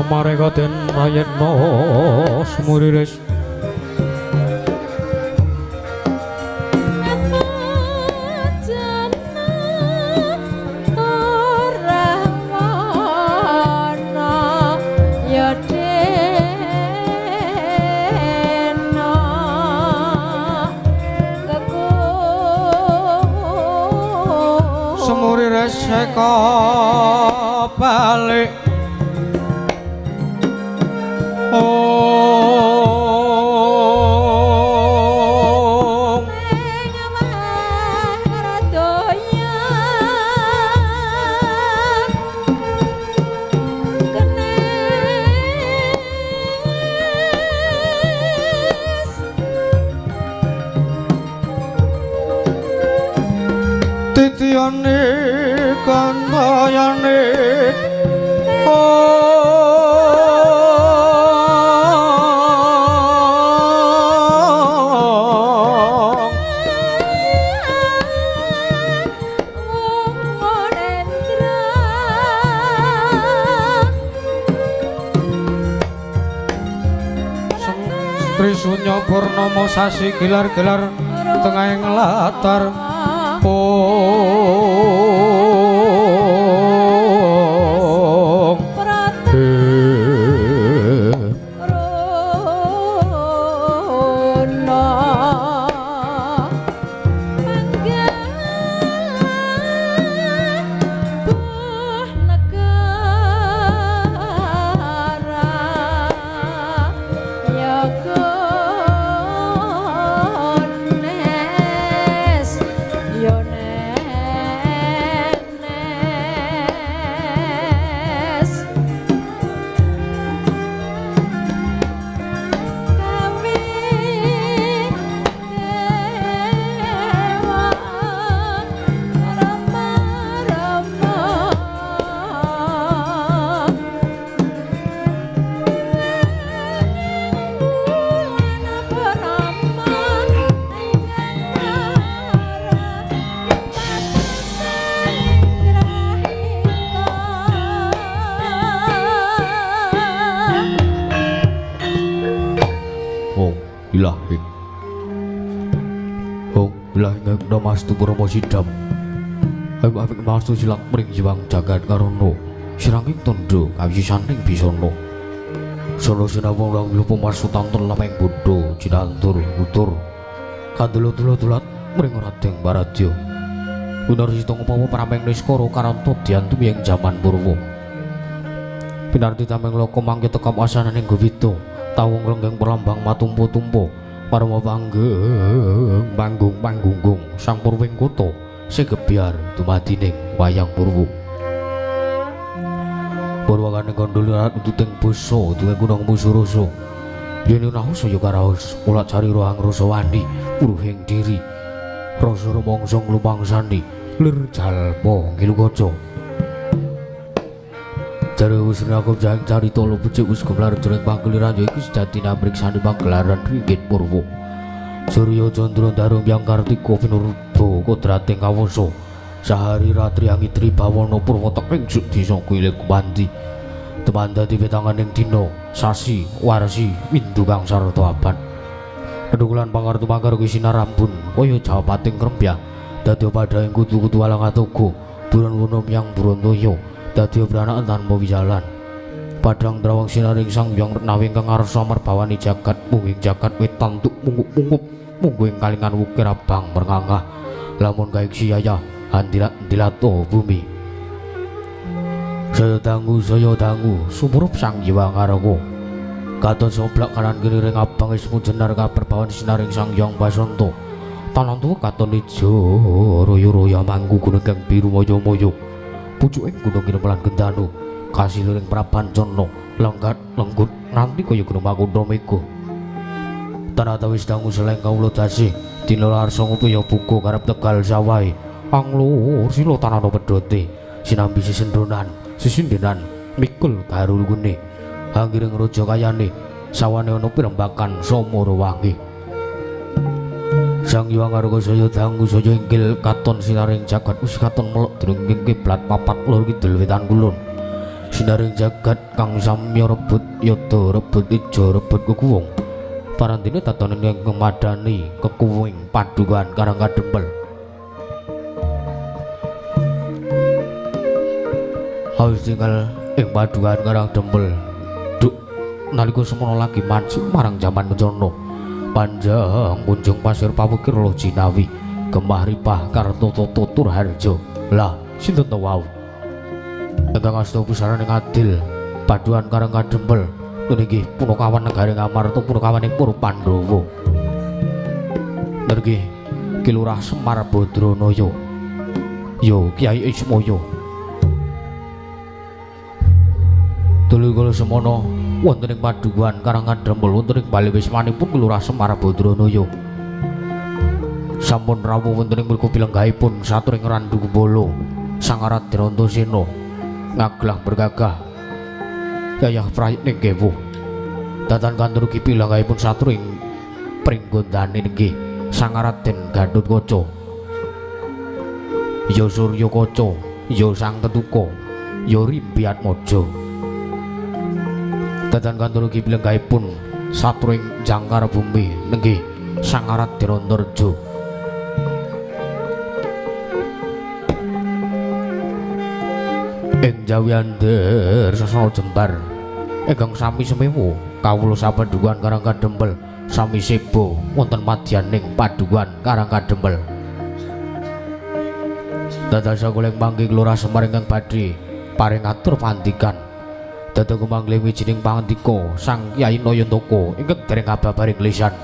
Mareka den rayetna sumuriris. Sumuriris eka balik. Titiyane kandayane Trisunya purnama sasi gelar-gelar tengahing latar. Namastu Purama Sidam. Ayo apik mastu silak mring jiwang jagat karana. Siranging tandha kawisisaning bisana. Sono sinawang lang lupa mastu tantun lameng bodho cinantur utur. Kandula-dula-dulat mring Radeng Baradya. Winarsi tong upawa prameng niskara karanta dian tumiyeng jaman Purwa. Pinarti tameng loka mangke tekam asananing Gowita. Tawung lenggeng perlambang matumpu-tumpu. Parama panggeng panggung panggunggung sang purwing kutha segebyar dumadining wayang purwa. Purwakane kandha tuting basa duwe gunung musurasa. Yen nahu saya karaos mulat carira angrasa wani puruhing diri. Rasa rumangsa nglumangsani lir jalma ngilu kaca. Jare wis aku jang carita becik wis gemelar jroning pageliran ya iku sejatine amriksani pagelaran ringgit purwa. Surya Candra Daru Hyang Kartika pinurba kodrating kawasa. Sahari ratri angitri bawana purwa teping desa kuwi kumanti. Teman dadi petanganing dina, sasi, warsi, windu kang sarta abad. Pedukulan pangartu mangkar kuwi sinar rambun kaya jawapating krembyah. Dadi padhaing kutu-kutu alang atoga, buron wono myang burontaya. Dadi branakan tanpa wijalan. Padang drawang sinaring sang hyang renawi ingkang ngarsa merbawani jagat mungging jagat wetan tuk mungup-mungup munggu ing kalingan wukir abang merngangah lamun kaiksi yaya andilat-ndilato bumi. Saya dangu sumurup sang Hyang Ngaraka. Katon soblak kanan kiri ring abang ismu jenar kaperbawan sinaring sang Hyang Basanta. Tanan tuwa katon ijo royo-royo mangku gunung kang biru moyo-moyo. Pucuking gunung kinemelan gendanu kasiluring prapancana lenggat lenggut nanti kaya gunung Makunda mega. Tanah tawis dangu seleng kawula dasi dina larsa ngupaya buka karep Tegal sawahe anglur sila tanana pedhote sinambi sesendonan sesindenan mikul garulune anggiring raja kayane sawane ana pirembakan samara wangi. Sang Hyang Ngaraka saya dangu saya inggil katon sinaring jagat wis katon melok drengking kiblat papat lor kidul wetan kulon. Sinaring jagat kang samya rebut yada rebut ijo rebut kekuwung. Parantine tatanan ingkang madani kekuwing padukuhan Karang Kadempel. Awis tinggal ing padukuhan Karang Dempel. Duk nalika semono lagi maju marang jaman kencana. Panjang punjung pasir pawukir loh jinawi gemah ripah kartoto tutur harjo. Lah sinten to wau? Ingkang asta pusarane adil paduan Karang Kadempel niki punakawan negari Ngamarta punakawan ing para Pandhawa. Niki Ki Lurah Semar Badranaya ya Kyai Ismaya. Tuluy kala semono wonten ing padukuhan Karang Kadempel wonten ing bali wismanipun Ki Lurah Semar Badranaya. Sampun rawuh wonten ing mriku pilenggahipun saturing Randu Kumbala Sang Raden Antasena ngaglah bergagah yayah prayitning kewuh. Datan kantor ugi pilenggahipun saturing pringgondane nggih Sang Raden Gatotkaca. Ya Surya Kaca, ya Sang Tetuka, ya Rimbi Atmaja. Datan kantor ugi pilenggahipun saturing jangkar bumi nggih Sang Raden Antarja. Ing jawi andher sasana jembar ingkang sami semewu kawula sapadukuhan Karang Kadempel sami seba wonten madyaning padukuhan Karang Kadempel. Dados kula ing mangke Lurah Semar ingkang badhe paring atur pandikan. Dados kumangling wijining pangandika Sang Kyai Nayantaka ingkang dereng kababaring lisan.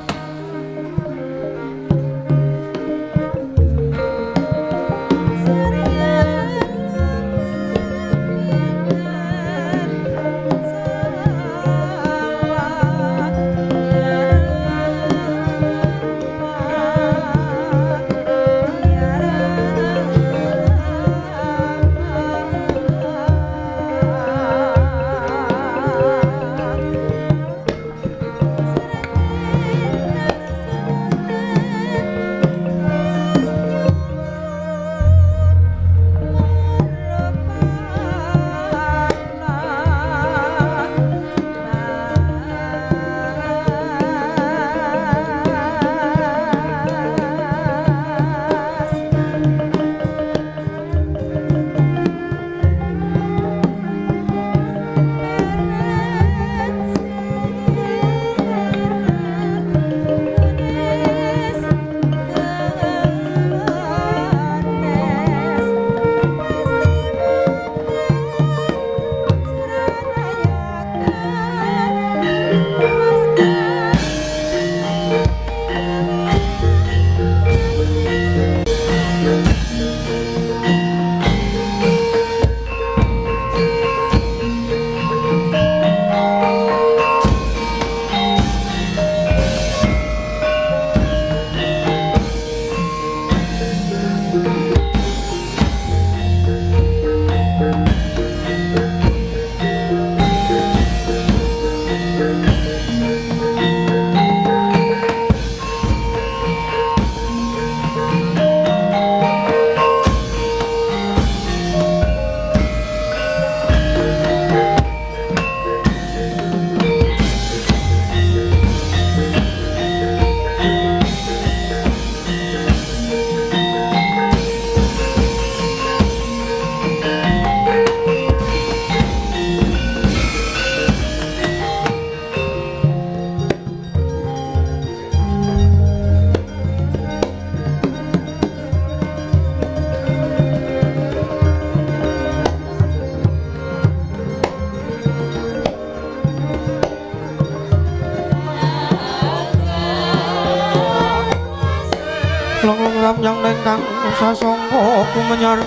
Yang nengkang sasongko kumenyar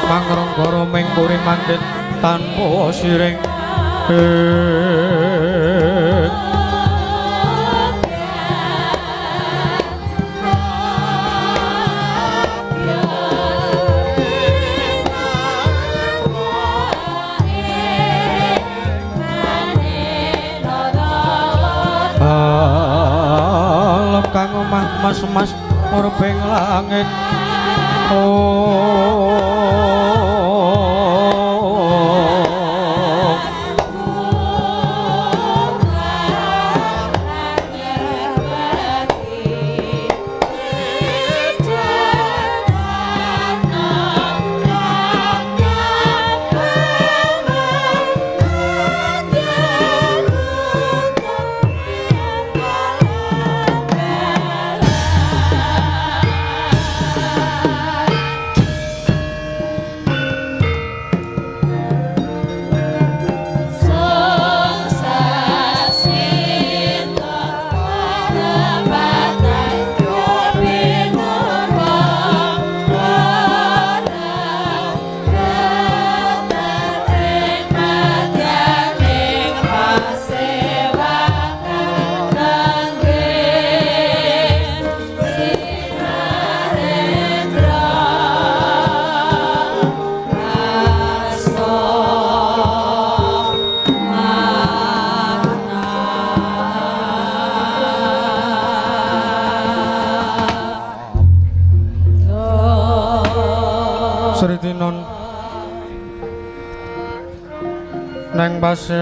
mangrongkara mengkuri manten tanpa siring. kang omah mas-mas murbeng langit. Sritinon neng pasir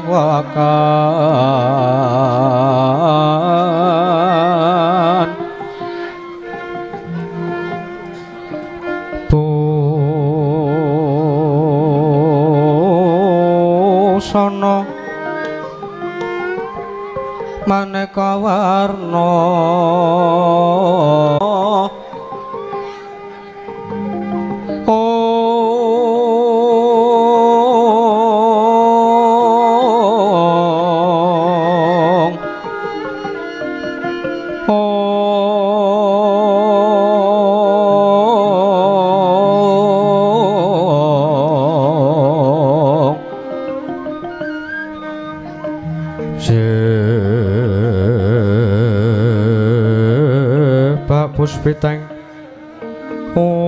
wakan busana maneka warna. Puspiteng Udyana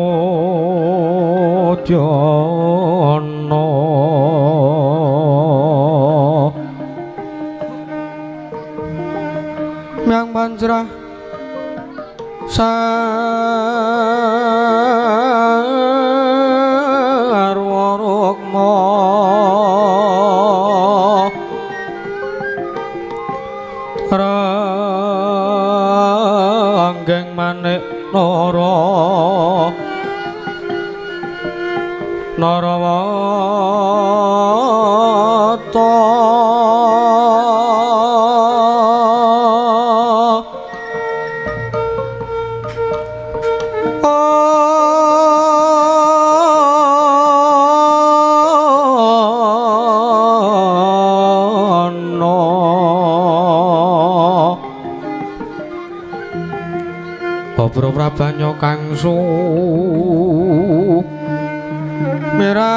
Myang Panjrah Sarwa Rukma Ranggeng manik nara narawata Obro Prabanyo kangsu mirat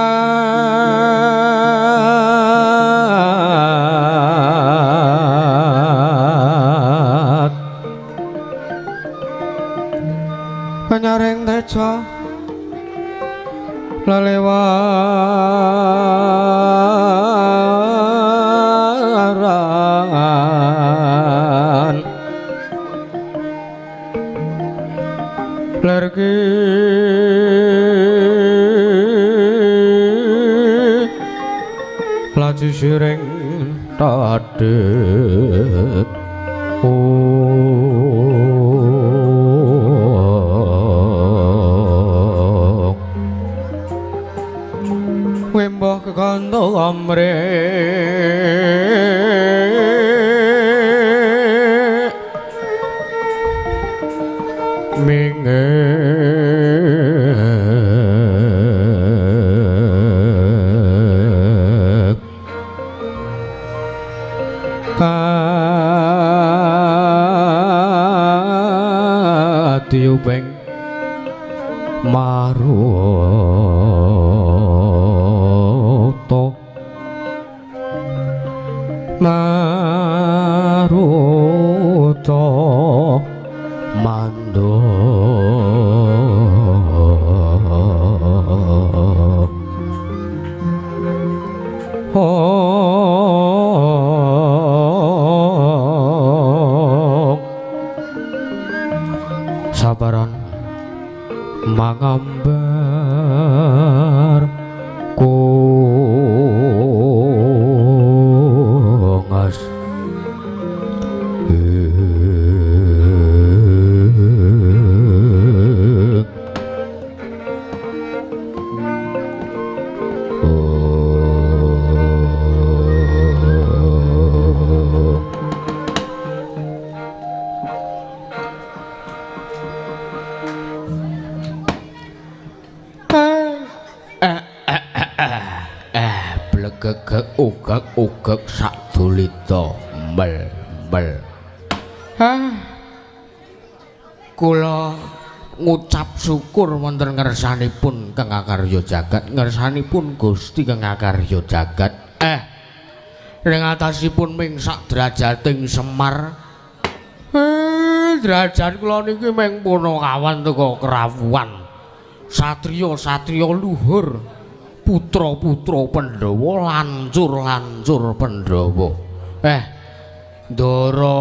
penyaring teja lelewaran lergi laji siring tadit. Wemboh kekandha amre minge katiupeng maruta maruta mando oh. Pangambar kongas ugek-ugek sadulita mel-mel. Kula ngucap syukur wonten ngersanipun Kang Akarya Jagat, ngersanipun Gusti Kang Akarya Jagat. Ing atasipun ming sak derajating Semar. Derajat kula niki ming punakawan teka kerawuhan. Satriya-satriya luhur, putra-putra Pandhawa, lancur-lancur Pandhawa. Ndara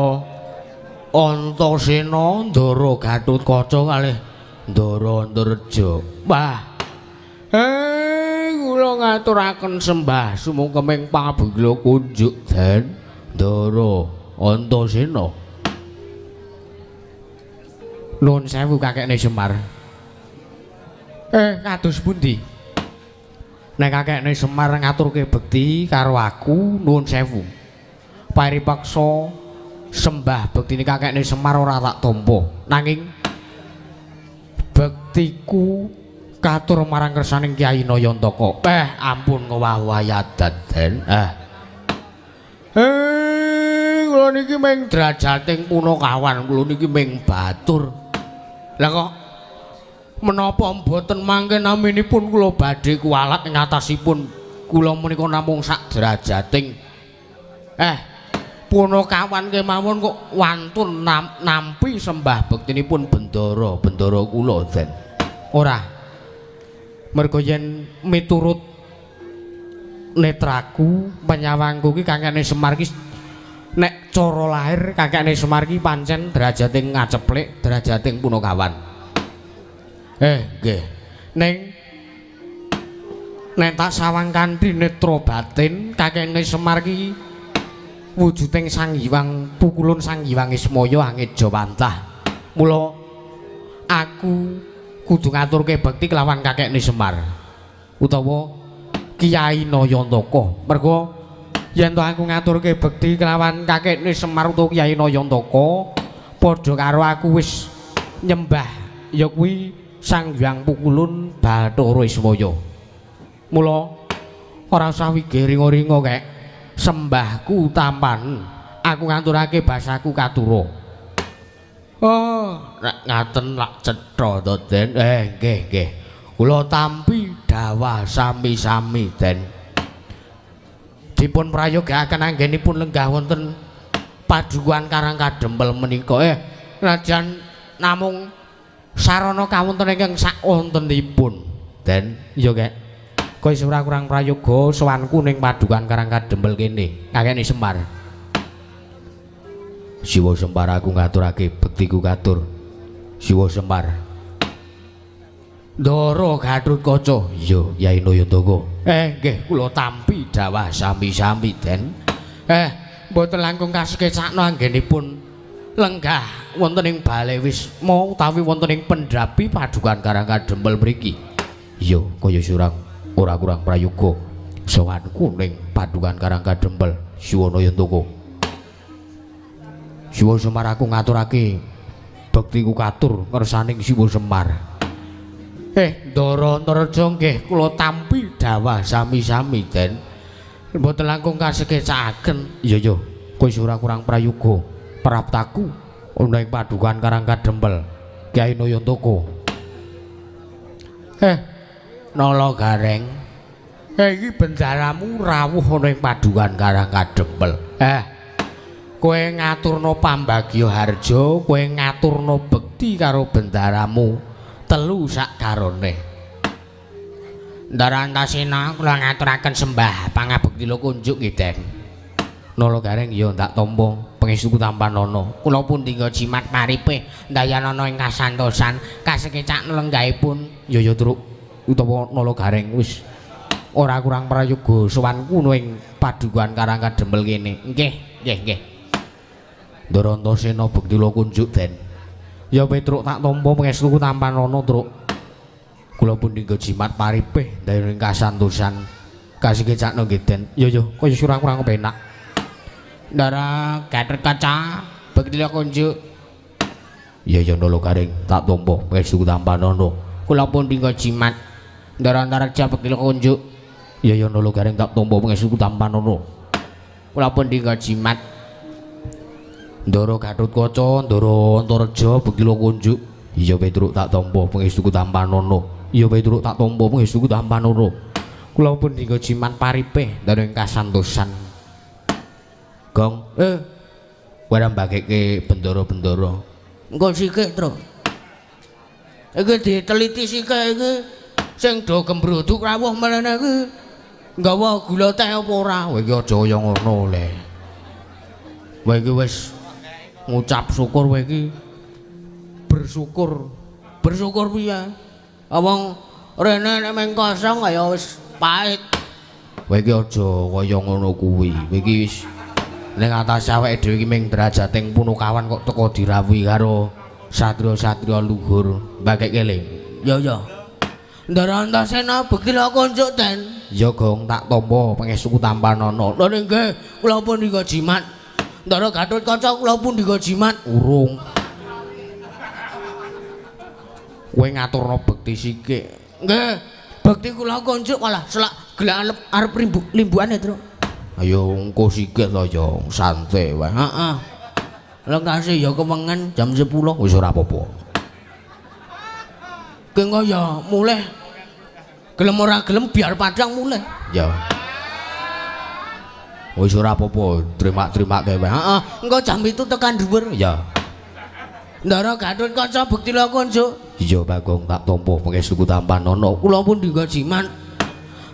Antasena, Ndara Gatotkaca kalih Ndara Antareja. Wah. Kula ngaturaken sembah sumungkeming pangabegla kunjuk Den Ndara Antasena. Nuwun sewu kakekne Semar. Kados pundi? Nek kakekne Semar ngaturke bekti karo aku, nuwun sewu. Paripaksa sembah bektine kakekne Semar ora tak tampa. Nanging bektiku katur marang kersaning Kyai Nayantaka. Ampun ngowah-owahi adat, Den. Kula niki ming derajating punakawan, kula niki ming batur. Lah kok menapa mboten mangke naminipun kula badhe kuwalat ing atasipun kula menika namung sak derajating. Punakawan kemawon kok wantun nampi sembah bektinipun bendara, bendara kula, Den. Ora. Mergo yen miturut netraku penyawangku ki kakekne Semar ki nek cara lahir kakekne Semar ki pancen derajating ngaceplik, derajating punakawan. Nggih. Ning nek tak sawang kanthi netra batin kakekne Semar ki wujuding Sang Hyang Pukulun Sang Hyang Ismaya angejawantah. Mula aku kudu ngaturke bekti kelawan kakekne Semar utawa Kyai Nayantaka. Mergo yen to aku ngaturke bekti kelawan kakekne Semar utawa Kyai Nayantaka padha karo aku wis nyembah ya kuwi Sang Hyang Pukulun Bathara Ismaya. Mula ora usah wigih ringa-ringa kek sembahku tampan aku ngaturake basaku katura. Oh, nek ngaten lak cetha to, Den. Nggih, nggih. Kula tampi dawah sami-sami, Den. Dipun prayogakaken anggenipun lenggah wonten padukuhan Karang Kadempel menika. Najan namung sarana kawonten ingkang sakwontenipun, Den. Iya, Kek. Kowe ora kurang prayoga sowanku ning padukuhan Karang Kadempel kene, kakekne Semar. Siwa Semar aku ngaturake bektiku katur. Siwa Semar. Ndara Gatotkaca. Iya, Kyai Nayantaka. Nggih, kula tampi dawah sami-sami, Den. Mboten langkung kasekecakno anggenipun lenggah wonten ing bale wisma utawi wonten ing pendrapi padukuhan Karang Kadempel mriki. Iya, kaya surang ora kurang prayoga sowanku ning padukuhan Karang Kadempel. Siwa Nayantaka. Siwa Semar aku ngaturake bektiku katur ngersaning Siwa Semar. Ndara Antareja nggih kula tampi dawah sami-sami, Den. Mboten langkung kasekecakaken. Iya, iya, kowe ora kurang prayoga praptaku ana ing padukuhan Karang Kadempel, Kyai Nayantaka. Nala Gareng. Iki bendaramu rawuh ana ing padukuhan Karang Kadempel. Kowe ngaturna pambagya harja, kowe ngaturna bekti karo bendaramu telu sak karone. Ndara Antasena kula ngaturaken sembah pangabekti lho kunjuk nggih, Den. Nala Gareng ya ndak tampa pangestuku tampanana. Kula pun tinggal jimat paripe ndayanana ing kasantosan kasekecak lenggahipun Ya ya Truk utawa Nala Gareng wis ora kurang prayoga sowanku ing padukuhan Karang Kadempel kene. Nggih, nggih, nggih. Ndara Antasena bektila kunjuk Den. Ya Petruk tak tampa pangestuku tampanana Truk. Kula pun dinggo jimat paripih ndayung kasantosan. Kasih kecakno nggih Den. Ya ya kaya kurang-kurang penak. Ndara Gatotkaca bektila kunjuk. Ya ya Nala Gareng tak tampa pangestuku tampanana. Kula pun dinggo jimat. Ndara Antareja bektila kunjuk. Ya ya Nala Gareng tak tampa pangestuku tampanana. Kula pun dinggo jimat. Ndara Gatotkaca, Ndara Antareja bektila kunjuk. Iya Petruk tak tampa pangestuku tampanana. Iya Petruk tak tampa pangestuku tampanana. Kula pun dinggo jimat paripih ndara kasantosan. Gong, ora mbageke bendara-bendara. Engko sikik, Truk. Iki diteliti sikik iki. Sing do gembruduk rawuh mrene iki nggawa gula teh apa ora? Kowe iki aja kaya ngono le. Kowe iki wis ngucap syukur, kowe iki bersyukur. Bersyukur piye? Wong rene nek meng kosong kaya wis pahit. Kowe iki aja kaya ngono kuwi. Kowe iki wis ning atase awake dhewe iki ming derajating punukawan kok teko dirawuhi karo satriya-satriya luhur. Mbakeke le. Ya ya. Ndara Antasena bektila kunjuk Den. Ya Gong tak tampa pangestuku tampanana. Lha nggih, kula pun dinggo jimat. Ndara Gatotkaca kula pun dinggo jimat. Urung. Kowe ngaturno bekti sikik. Nggih, bekti kula kunjuk malah selak gelak arep limbukan ya, Truk. Ayo engko sikik to ya, santai wae. Heeh. Lengkase ya kewengen jam 10 wis ora apa-apa. Ki engko ya mulih. Gelem ora gelem biar padang mulih. Ya. Wis ora apa-apa, terima-terimake wae. Heeh, engko jam 7 tekan dhuwur. Ya. Ndara Gatotkaca bektila kunjuk. Iya Bagong tak tampa pangestuku tampanana. Kula pun dinggo jimat.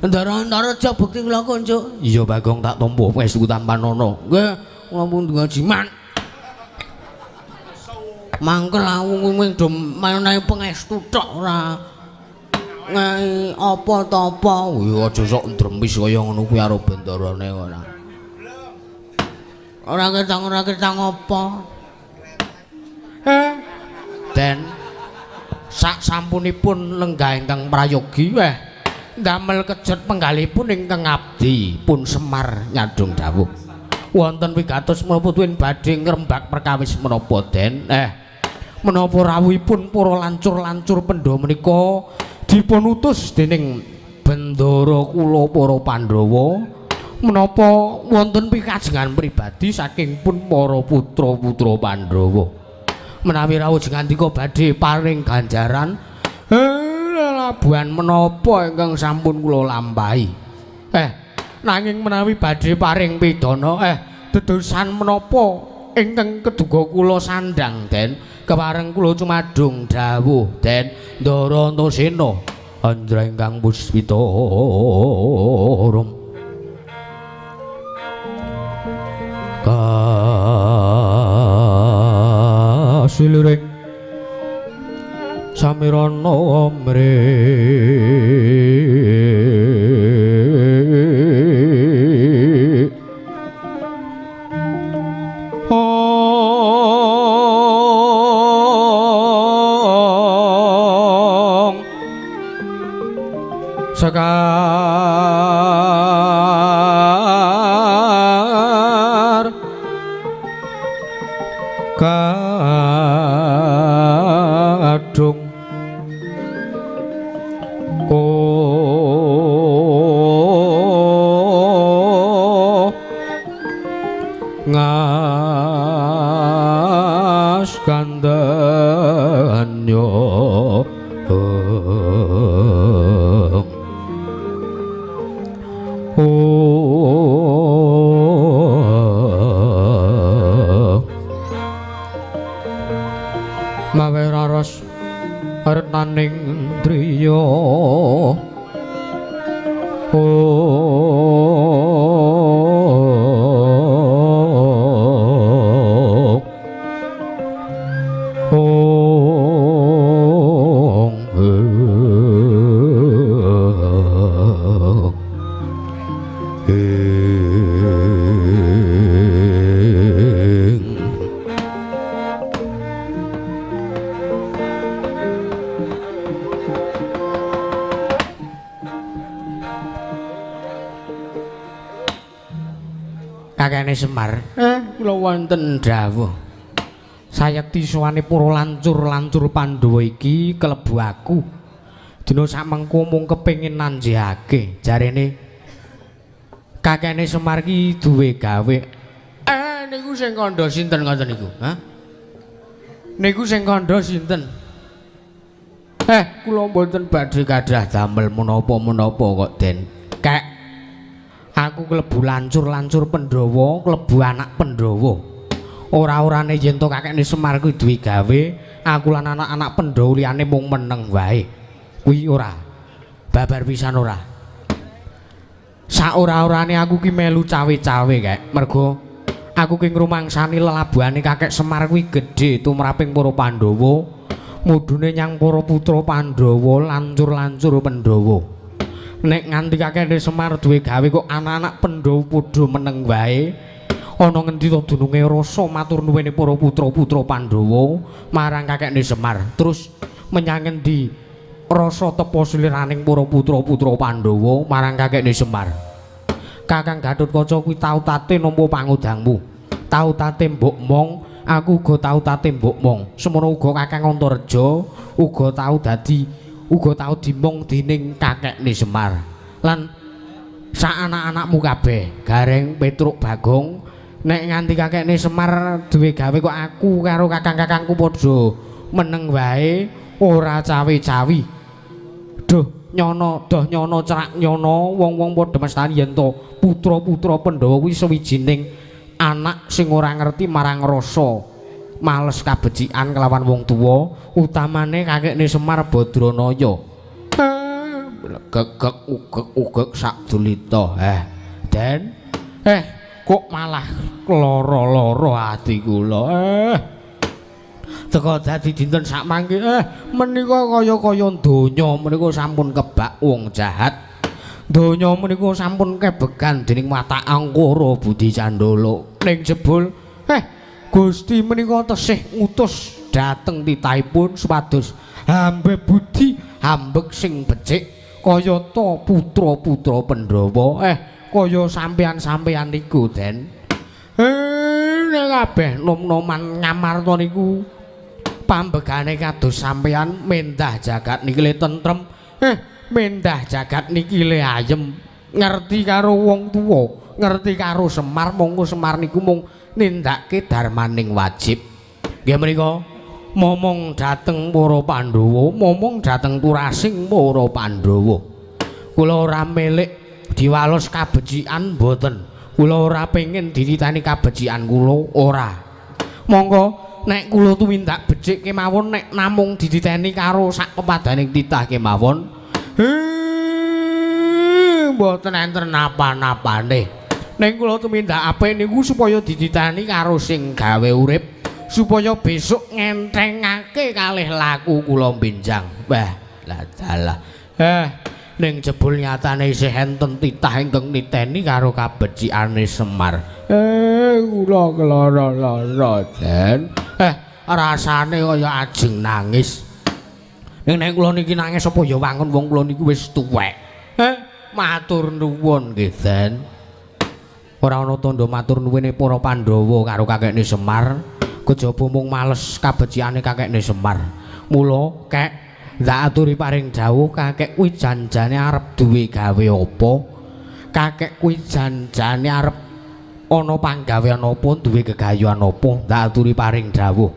Ndara Antareja bekti kula kunjuk. Iya Bagong tak tampa pangestuku tampanana. Nggih, kula pun dinggo jimat. Mangkel aku kuwi do menehi pangestu tok ora ngai apa ta apa. Ya aja sok ndremis kaya ngono kuwi karo bendarane ora. Ora ketang apa. Den sak sampunipun lenggah ingkang prayogi weh ndamel kejet penggalipun ingkang abdi pun Semar nyadong dawuh. Wonten wigatos menapa tuwin badhe ngrembak perkawis menapa Den? Menapa rawuhipun para lancur-lancur pendha menika dipun utus dening bendara kula para Pandhawa menapa wonten pikajengan pribadi saking pun para putra-putra Pandhawa. Menawi rawuh jengandika badhe paring ganjaran labuhan menapa ingkang sampun kula lampahi. Nanging menawi badhe paring pidana dedosan menapa ingkang keduga kula sandhang Den, kepareng kula cumadung dawuh Den Ndara Antasena anjra ingkang puspita rum kasiliring samirana amre sekar kadung ko ngas kandhanyo. Mawe raros retaning driya ong. Kakekne Semar, kula wonten dawuh. Sayekti sowane para lancur-lancur Pandhawa iki kelebu aku. Dina samengko mung kepengin nanjihake. Jarene kakekne Semar iki duwe gawe. Niku sing kandha sinten ngoten niku? Hah? Niku sing kandha sinten? Kula mboten badhe gadah damel menapa-menapa kok, Den. Kek aku klebu lancur-lancur Pandhawa, klebu anak Pandhawa. Ora-orane yen to kakekne Semar kuwi duwe gawe, aku lan anak-anak Pandhawa liyane mung meneng wae. Kuwi ora. Babar pisan ora. Saora-orane aku ki melu cawe-cawe, Kek. Mergo aku ki ngrumangsani lelabuhane kakek Semar kuwi gedhe tumraping para Pandhawa, mudune nyang para putra Pandhawa, lancur-lancur Pandhawa. Nek nganti kakekne Semar duwe gawe kok anak-anak Pandhawa padha meneng wae. Ana ngendi to dununge rasa matur nuwune para putra-putra Pandhawa marang kakekne Semar. Terus menyang ngendi rasa tepa sliraning para putra-putra Pandhawa marang kakekne Semar. Kakang Gatotkaca kuwi tau tate nampa pangudangmu. Tau tate mbok mong, aku uga tau tate mbok mong. Semono uga Kakang Antareja uga tau dadi uga tau dimong dening kakekne Semar. Lan sak anak-anakmu kabeh, Gareng, Petruk, Bagong, nek nganti kakekne Semar duwe gawe kok aku karo kakang-kakangku padha meneng wae ora cawe-cawi. Duh nyono, doh nyono, cerak nyono, wong-wong padha mestani yen to putra-putra Pandhawa kuwi sawijining anak sing ora ngerti marang rasa males kabecikan kelawan wong tuwa, utamane kakekne Semar Badranaya. Gegek ugek-ugek sak dulita. Den, kok malah lara-lara ati kula. Teka dadi dinten sak mangke menika kaya-kaya donya menika sampun kebak wong jahat. Donya menika sampun kebegan dening watak angkara budi candala. Ning jebul Gusti menika tesih ngutus dhateng titahipun supados hambe budi hambek sing becik kayata putra-putra Pandhawa. Kaya sampeyan-sampeyan niku, Den. Nek kabeh nom-noman ngamarta niku pambegane kados sampeyan mendah jagat niki le tentrem, mendah jagat niki le ayem, ngerti karo wong tuwa, ngerti karo Semar, monggo Semar niku mung nindakake darmaning wajib. Nggih menika momong dhateng para Pandhawa, momong dhateng turasing para Pandhawa. Kula ora milik diwales kabecikan mboten. Kula ora pengin dititani kabecikan kula ora. Monggo nek kula tumindak becik kemawon nek namung dititeni karo sak pepadaning titah kemawon. Mboten enten napa-napane. Nek kula tumindak apik niku supaya dititani karo sing gawe urip, supaya besok ngenthengake kalih laku kula benjang. Wah, lah dalah. Ning jebul nyatane isih enten titah ingkang niteni karo kabecikane Semar. Kula kelara-lara, Den. Rasane kaya ajeng nangis. Ning nek kula niki nangis apa ya wangun wong kula niku wis tuwek. Matur nuwun nggih, Den. Ora ana tandha matur nuwune para Pandhawa karo kakekne Semar, kejaba mung males kabecikane kakekne Semar. Mula kek ndak aturi paring dawuh kakek kuwi janjane arep duwe gawe apa? Kakek kuwi janjane arep ana panggawean apa, duwe gegayuhan apa? Ndak aturi paring dawuh.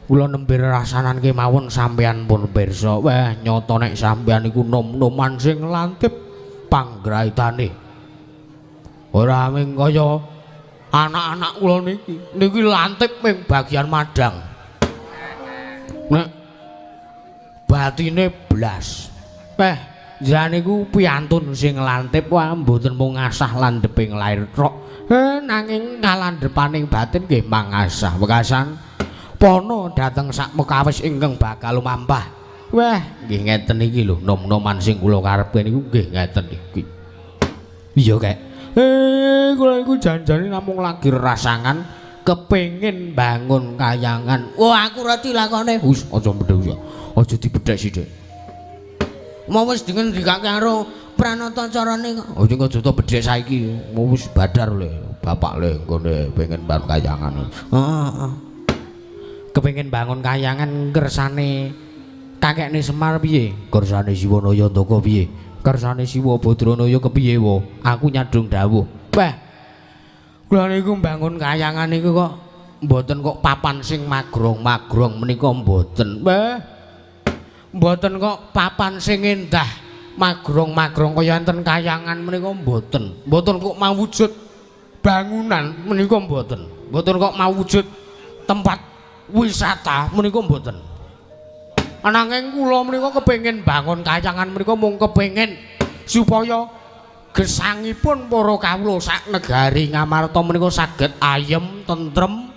Kula nembe rasanan kemawon sampeyan pun pirsa. Wah, nyata nek sampeyan iku nom-noman sing lantip panggraitane. Ora mung kaya anak-anak kula niki, niki lantip ing bagian madang. Nek batine blas. Jan niku piantun sing lantip wae mboten mung ngasah landheping lair tok. Nanging kalandhepaning batin nggih mangasah wekasan pono dhateng sak mekawis ingkang bakal lumampah. Wah, nggih ngeten iki lho nom-noman sing kula karepe niku nggih ngeten iki. Iya, Kek. Kula niku janjane namung lagi rasangan kepengin bangun kayangan. Wah, aku reti lakone. Wis aja mbedhek ya. Aja dibedhek sithik. Mau wis dingendikake karo pranata carane kok. Oh sing aja to bedhek saiki. Wis badar le, bapak le nggone pengen bangun kayangan. Heeh. Kepengin bangun kayangan kersane kakekne Semar piye? Kersane Siwanaya Andaka piye? Kersane Siwa Badranaya kepiye wa? Aku nyadong dawuh. Wah. Kula niku mbangun kayangan niku kok mboten kok papan sing magrong-magrong menika mboten. Wah. Mboten kok papan sing endah magrong-magrong kaya enten kayangan menika mboten. Mboten kok mawujud bangunan menika mboten. Mboten kok mawujud tempat wisata menika mboten. Ananging kula menika kepengin bangun kayangan menika mung kepengin supaya gesangipun para kawula sak negari Ngamarta menika saged ayem, tentrem,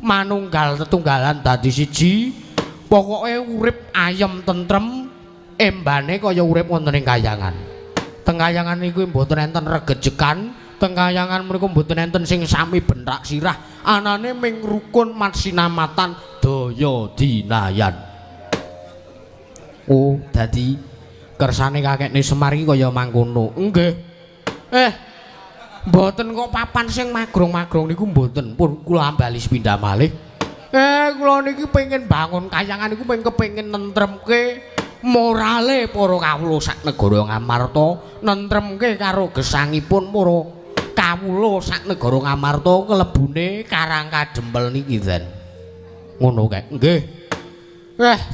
manunggal tetunggalan dadi siji. Pokoke urip ayem tentrem, embane kaya urip wonten ing kayangan. Teng kayangan niku mboten enten regejekan, teng kayangan menika mboten enten sing sami bentak sirah, anane ming rukun matsinamatan daya dinayan. Oh, dadi kersane kakekne Semar iki kaya mangkono. Nggih. Mboten kok papan sing magrong-magrong niku mboten. Pun kula ambali sepindah malih. Kula niki pengen bangun kayangan niku pengen kepengin nentremke morale para kawula sak negara Ngamarta, nentremke karo gesangipun para kawula sak negara Ngamarta kelebune Karang Kadempel niki, Den. Ngono kae. Nggih.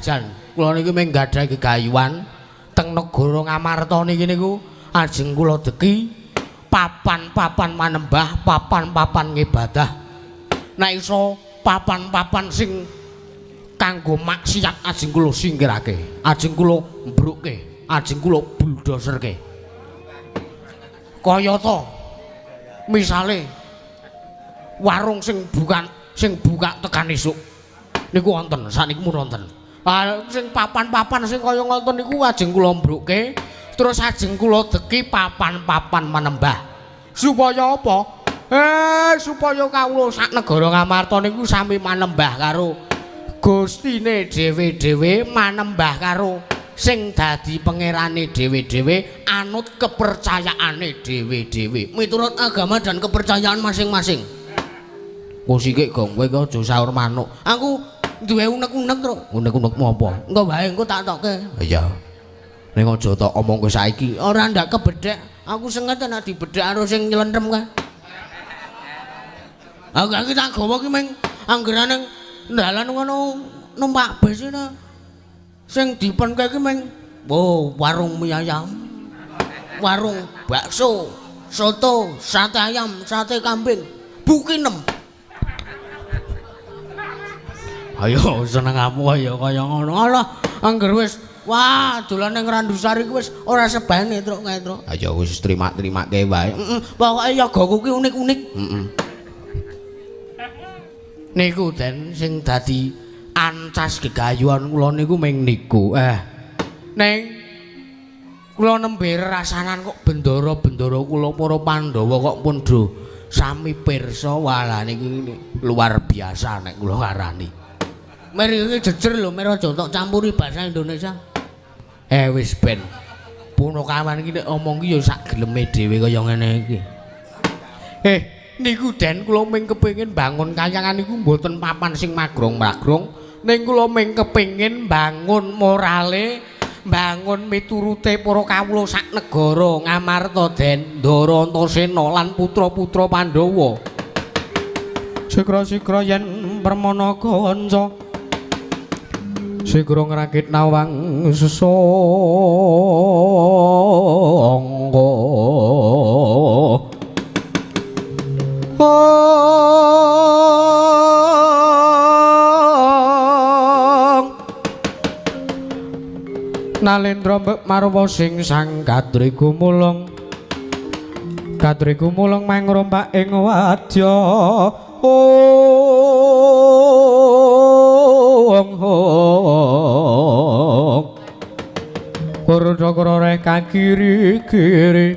Jan, kula niki mung gadhahi gegayuhan teng negara Ngamarta niki niku ajeng kula deki papan-papan manembah, papan-papan ngibadah. Nek iso papan-papan sing kanggo maksiat ajeng kula singkirake, ajeng kula mbrukke, ajeng kula buldoserke. Kayata misale warung sing bukan sing buka tekan esuk niku wonten, sakniki mun wonten. Sing papan-papan sing kaya ngoten niku ajeng kula mbrukke, terus ajeng kula deki papan-papan manembah. Supaya apa? Supaya kawula sak negara Ngamarta niku sami manembah karo Gustine dhewe-dhewe, manembah karo sing dadi pangerane dhewe-dhewe, anut kepercayaane dhewe-dhewe, miturut agama dan kepercayaan masing-masing. Kok sikik gong kowe aja saur manuk. Aku duwe unek-unek, Truk. Unek-unekmu apa? Engko wae engko tak tokke. Iya. Ning aja tok omong kowe saiki. Ora ndak kebedhek. Aku senget nek dibedhek karo sing nylentrem kae. Aku iki tak gawa ki meng anggerane dalan ngono numpak bis ngono. Sing dipenke ki meng oh warung mie ayam, warung bakso, soto, sate ayam, sate kambing, bukinem. Ayo senengamu ya kaya ngono. Alah angger wis wah dolan ning Randusari ku wis ora sebane truk kae truk. Ayo wis terima-terimake wae. Heeh, pokoke yogaku ki unik-unik. Heeh. Niku Den sing dadi ancas gegayuhan kula niku ming niku. Ning kula nembe rasanan kok bendara-bendara kula para Pandhawa kok pun do sami pirsa. Walah niki luar biasa nek kula ngarani. Mer iki jejer lho, mer aja tok campuri bahasa Indonesia. Wis ben. Punakawan iki nek omong ki ya sak geleme dhewe kaya ngene iki. Niku Den kula mung kepengin bangun kayangan niku mboten papan sing magrong-magrong, ning kula mung kepengin bangun morale, bangun miturute para kawula sak negara Ngamarta Den, Ndara Antasena lan putra-putra Pandhawa. Sikra-sikra yen permana kanca sigra ngrakit nawang sesangka. Nalendra marwa sing sang kadri gumulung, kadri gumulung mangrompak ing wadya. Kurda-kurda kiri-kiri.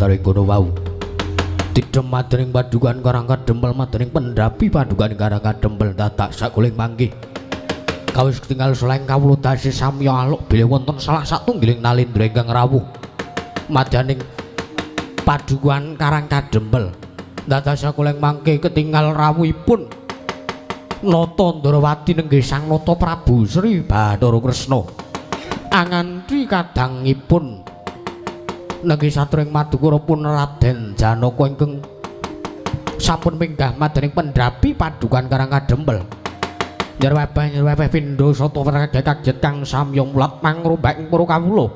dataring kono wau. Tidhem madring padukan Karang Kadempel madring pendapi padukan Karang Kadempel dadak sakuling manggih. Kawis ketinggal seleng kawula dasi samya aluk bilih wonten salah satunggiling nalindra ingkang rawuh madyaning padukan Karang Kadempel. Dadak sakuling mangke ketinggal rawuhipun Nata Ndrawati nenggih Sang Nata Prabu Sri Bathara Kresna. Anganti kadangipun nenggih satring madukara pun Raden Janaka ingkang sampun minggah madyaning pendapi padukan Karang Kadempel. Nyerwebeh pindha sata kaget kang samya mulat mangrombak ing para kawula.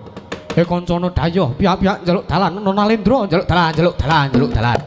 He kancana dayoh piyak-piyak njaluk dalan ana Nalendra njaluk dalan njaluk dalan njaluk dalan.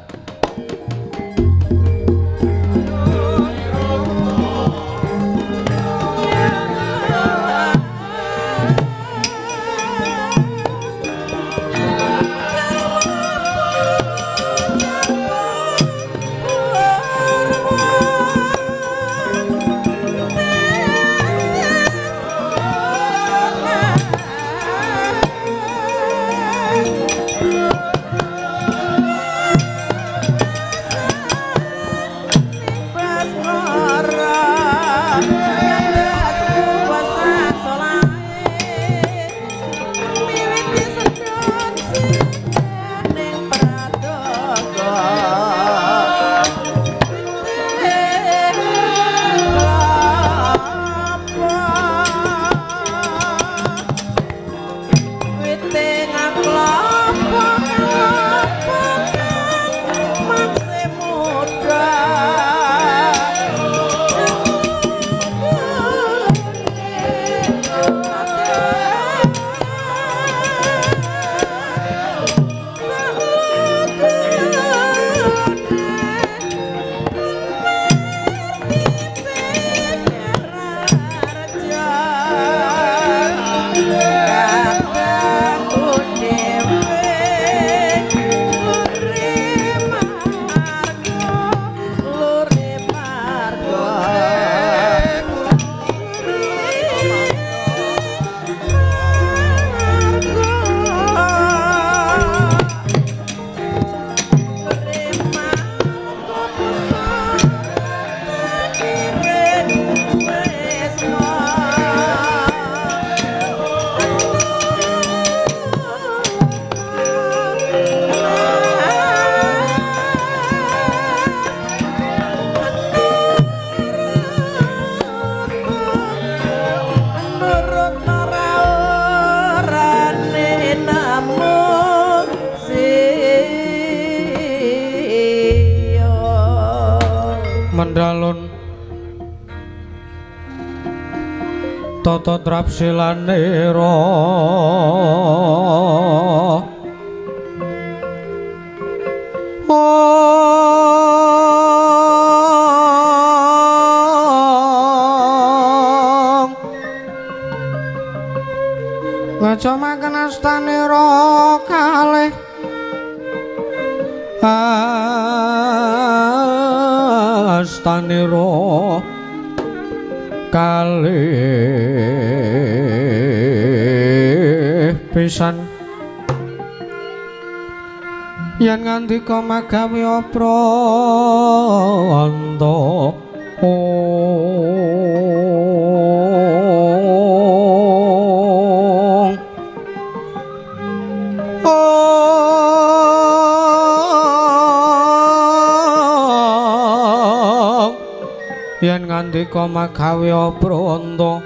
Mendalon tata trapsilanira ngaca makan astanira kalih astanira kalih pisan yen ngandika magawe apranta yen ngandika magawe apranta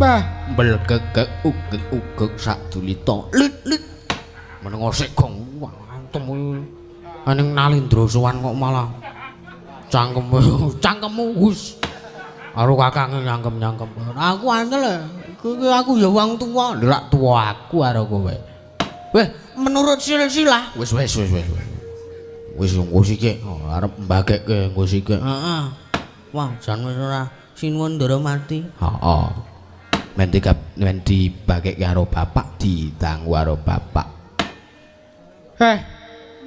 Bah mbelgegek ugek-ugek sadulita lit-lit menengo sik gong antem aning Nalindra sowan kok malah cangkemmu cangkemmu hus karo kakange nyangkem-nyangkem aku antel iki aku ya wong tuwa lha tuwa aku karo kowe weh menurut silsilah wis wis wis wis wis engko sithik arep mbagekke engko sithik heeh wah jan wis ora Sinuwun Ndarawati. Heeh. Men dibagek karo bapak, ditanggu karo bapak.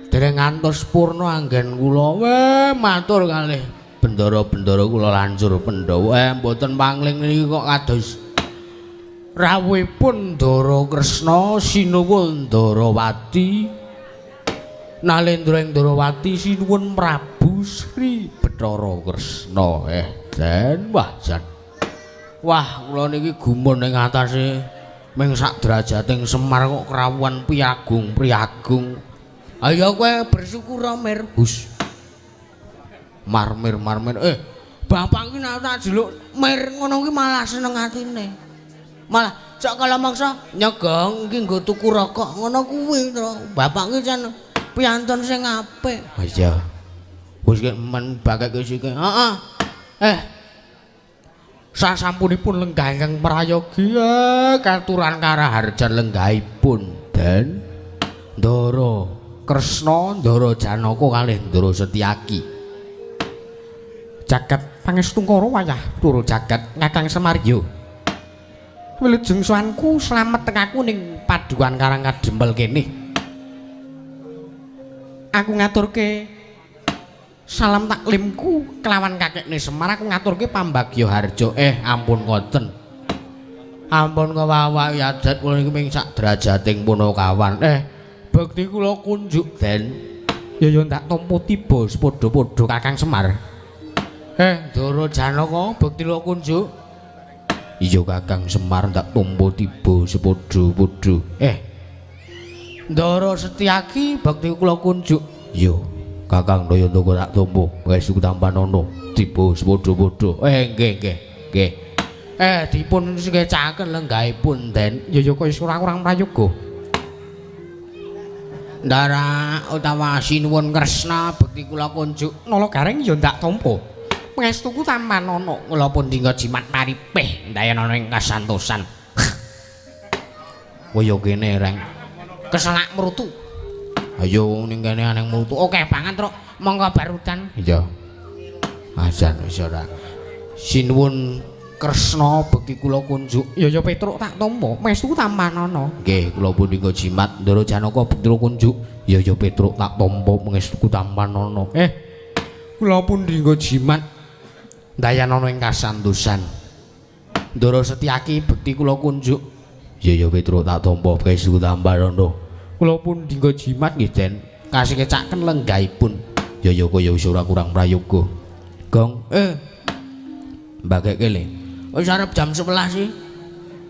Dereng ngantos purna anggen kula. Weh, matur kalih bendara-bendara kula lancur Pandhawa. Mboten pangling niki kok kados rawuhipun Ndara Kresna sinuwun Ndarawati. Nalendra ing Ndarawati sinuwun Prabu Sri Bathara Kresna. Den wah jan. Wah, kula niki gumun ing atase ming sak derajating Semar kok krawuhan piagung-priagung. Ayo kowe bersyukur Mir. Hus. Marmir marmir. Bapak iki nek tak jeluk Mir ngono kuwi malah seneng atine. Malah cok kala mangsa nyegong iki nggo tuku rokok ngono kuwi to. Bapak iki jan piantun sing apik. Ha iya. Wis men bakeke sike. Heeh. Sasampunipun lenggah ingkang prayogi katuran karaharjan lenggahipun Den Ndara Kresna, Ndara Janaka kalih Ndara Setyaki. Jagat pangestungkara wayah turu jagat Kakang Semar yo. Wilujeng sowanku slamet tekaku ning padukan Karang Kadempel kene. Aku ngaturke salam taklimku kelawan kakekne Semar, aku ngaturke pambagya harja. Ampun ngoten. Ampun kewawak adat kula niki ming sak derajating punakawan. Bekti kula kunjuk Den. Ya ya ndak tampa tiba padha-padha Kakang Semar. Ndara Janaka bekti kula kunjuk. Iya Kakang Semar ndak tampa tiba sepadha-padha. Ndara Setyaki bekti kula kunjuk. Iya Kakang Dayantaka tak tampa wis tampanana tiba sepadha-padha. Nggih nggih nggih. Dipun sekecaken lenggahipun Den. Ya ya kaya ora kurang prayoga. Ndara utawa sinuwun Kresna bekti kula kunjuk. Nala Gareng ya ndak tampa. Pangestuku tampanana. Kula pun dinggo jimat paripih ndayanana ing kasantosan. Kaya kene reng keselak mrutu. Ayo ning kene aneng mrutu. Oke banget, Truk. Monggo barudan. Iya. Ajan wis ora. Sinuwun Kresna bekti kula kunjuk. Ya ya Petruk tak tampa. Pangestuku tampanana. Nggih, kula pun dinggo jimat Ndara Janaka bekti kula kunjuk. Ya ya Petruk tak tampa pangestuku tampanana. Kula pun dinggo jimat ndayanana ing kasantosan. Ndara Setyaki bekti kula kunjuk. Ya ya Petruk tak tampa pangestuku tampanana. Kula pun dinggo jimat nggih Den. Kasikecaken lenggahipun. Ya ya kaya wis ora kurang prayoga. Gong, mbagekke le. Wis arep jam 11 sih.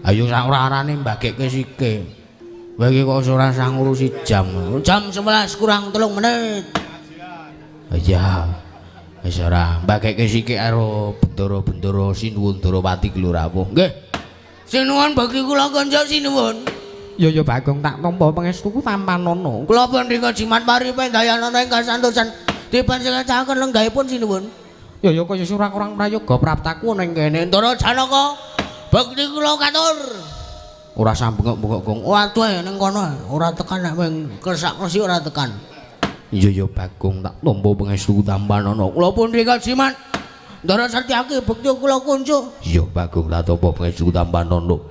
Ayo sak ora-orane mbagekke sike. Kowe iki kok ora usah ngurusi jam. Jam 11 kurang 3 menit. Iya. Wis ora mbagekke sike karo bendara-bendara sinuwun Ndarawati ki lho rawuh. Nggih. Sinuwun bagi kula kanca sinuwun. Ya ya Bagong tak tampa pangestuku tampanana. Kula pun dinggo jimat paripe ndayanana ing kasantosan. Dipun sekecaken lenggahipun sinuwun. Ya ya kaya ora kurang prayoga praptaku ning kene. Ndara Janaka bekti kula katur. Ora sambengok-bengok Gong. Waduh ning kono ora tekan nek ming klesak-klesik ora tekan. Iya ya Bagong tak tampa pangestuku tampanana. Kula pun dinggo jimat. Ndara Setyaki bekti kula kunjuk. Iya Bagong tak tampa pangestuku tampanana.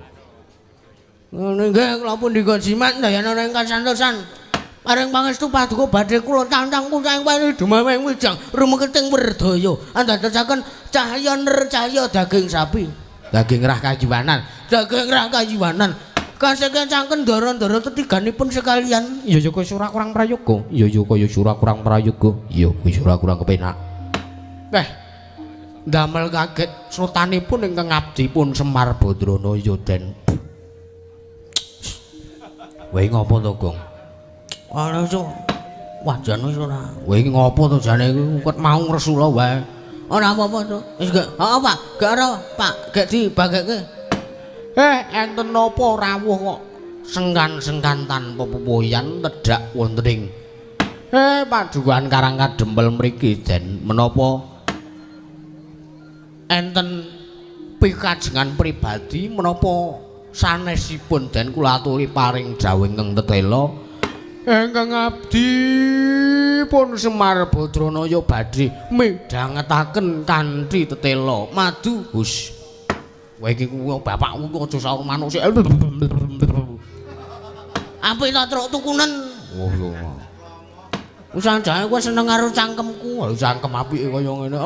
Ngono nggih kula pun dinggo jimat ndayanana ing kasantosan. Paring pangestu paduka badhe kula tantang pucang pari dumaweng wijang rumeketing werdaya andadosaken cahya ner cahya daging sapi. Daging rah kajiwanan, daging rah kajiwanan. Kasekecaken ndara-ndara tetiganipun sekalian. Ya ya kaya ora kurang prayoga. Ya ya kaya ora kurang prayoga. Ya kaya ora kurang kepenak. Ndamel kaget srutanipun ingkang abdi pun Semar Badrana ya Den. Kowe ngopo to, Gong? Ana cuk. Wah jan wis ora. Kowe iki ngopo to jane iki ket mau ngresula wae. Ora apa-apa to. Wis gak. Heeh, Pak. Gak ora, Pak. Gak dibagekke. Enten napa rawuh kok sengkan-sengkan tanpa pepoyan tedhak wonten ing padukan Karang Kadempel mriki Den menapa enten pikajengan pribadi menapa sanesipun Den kula aturi paring dawuh ingkang tetela ingkang abdi Pun Semar Badranaya badhe midhangetaken kanthi tetela madu. Hus. Kowe iki kuwi bapakku aja saur manuk sik. Apik ta truk tukunen. Oh lho. Wis anjane kowe seneng karo cangkemku. Cangkem apike kaya ngene.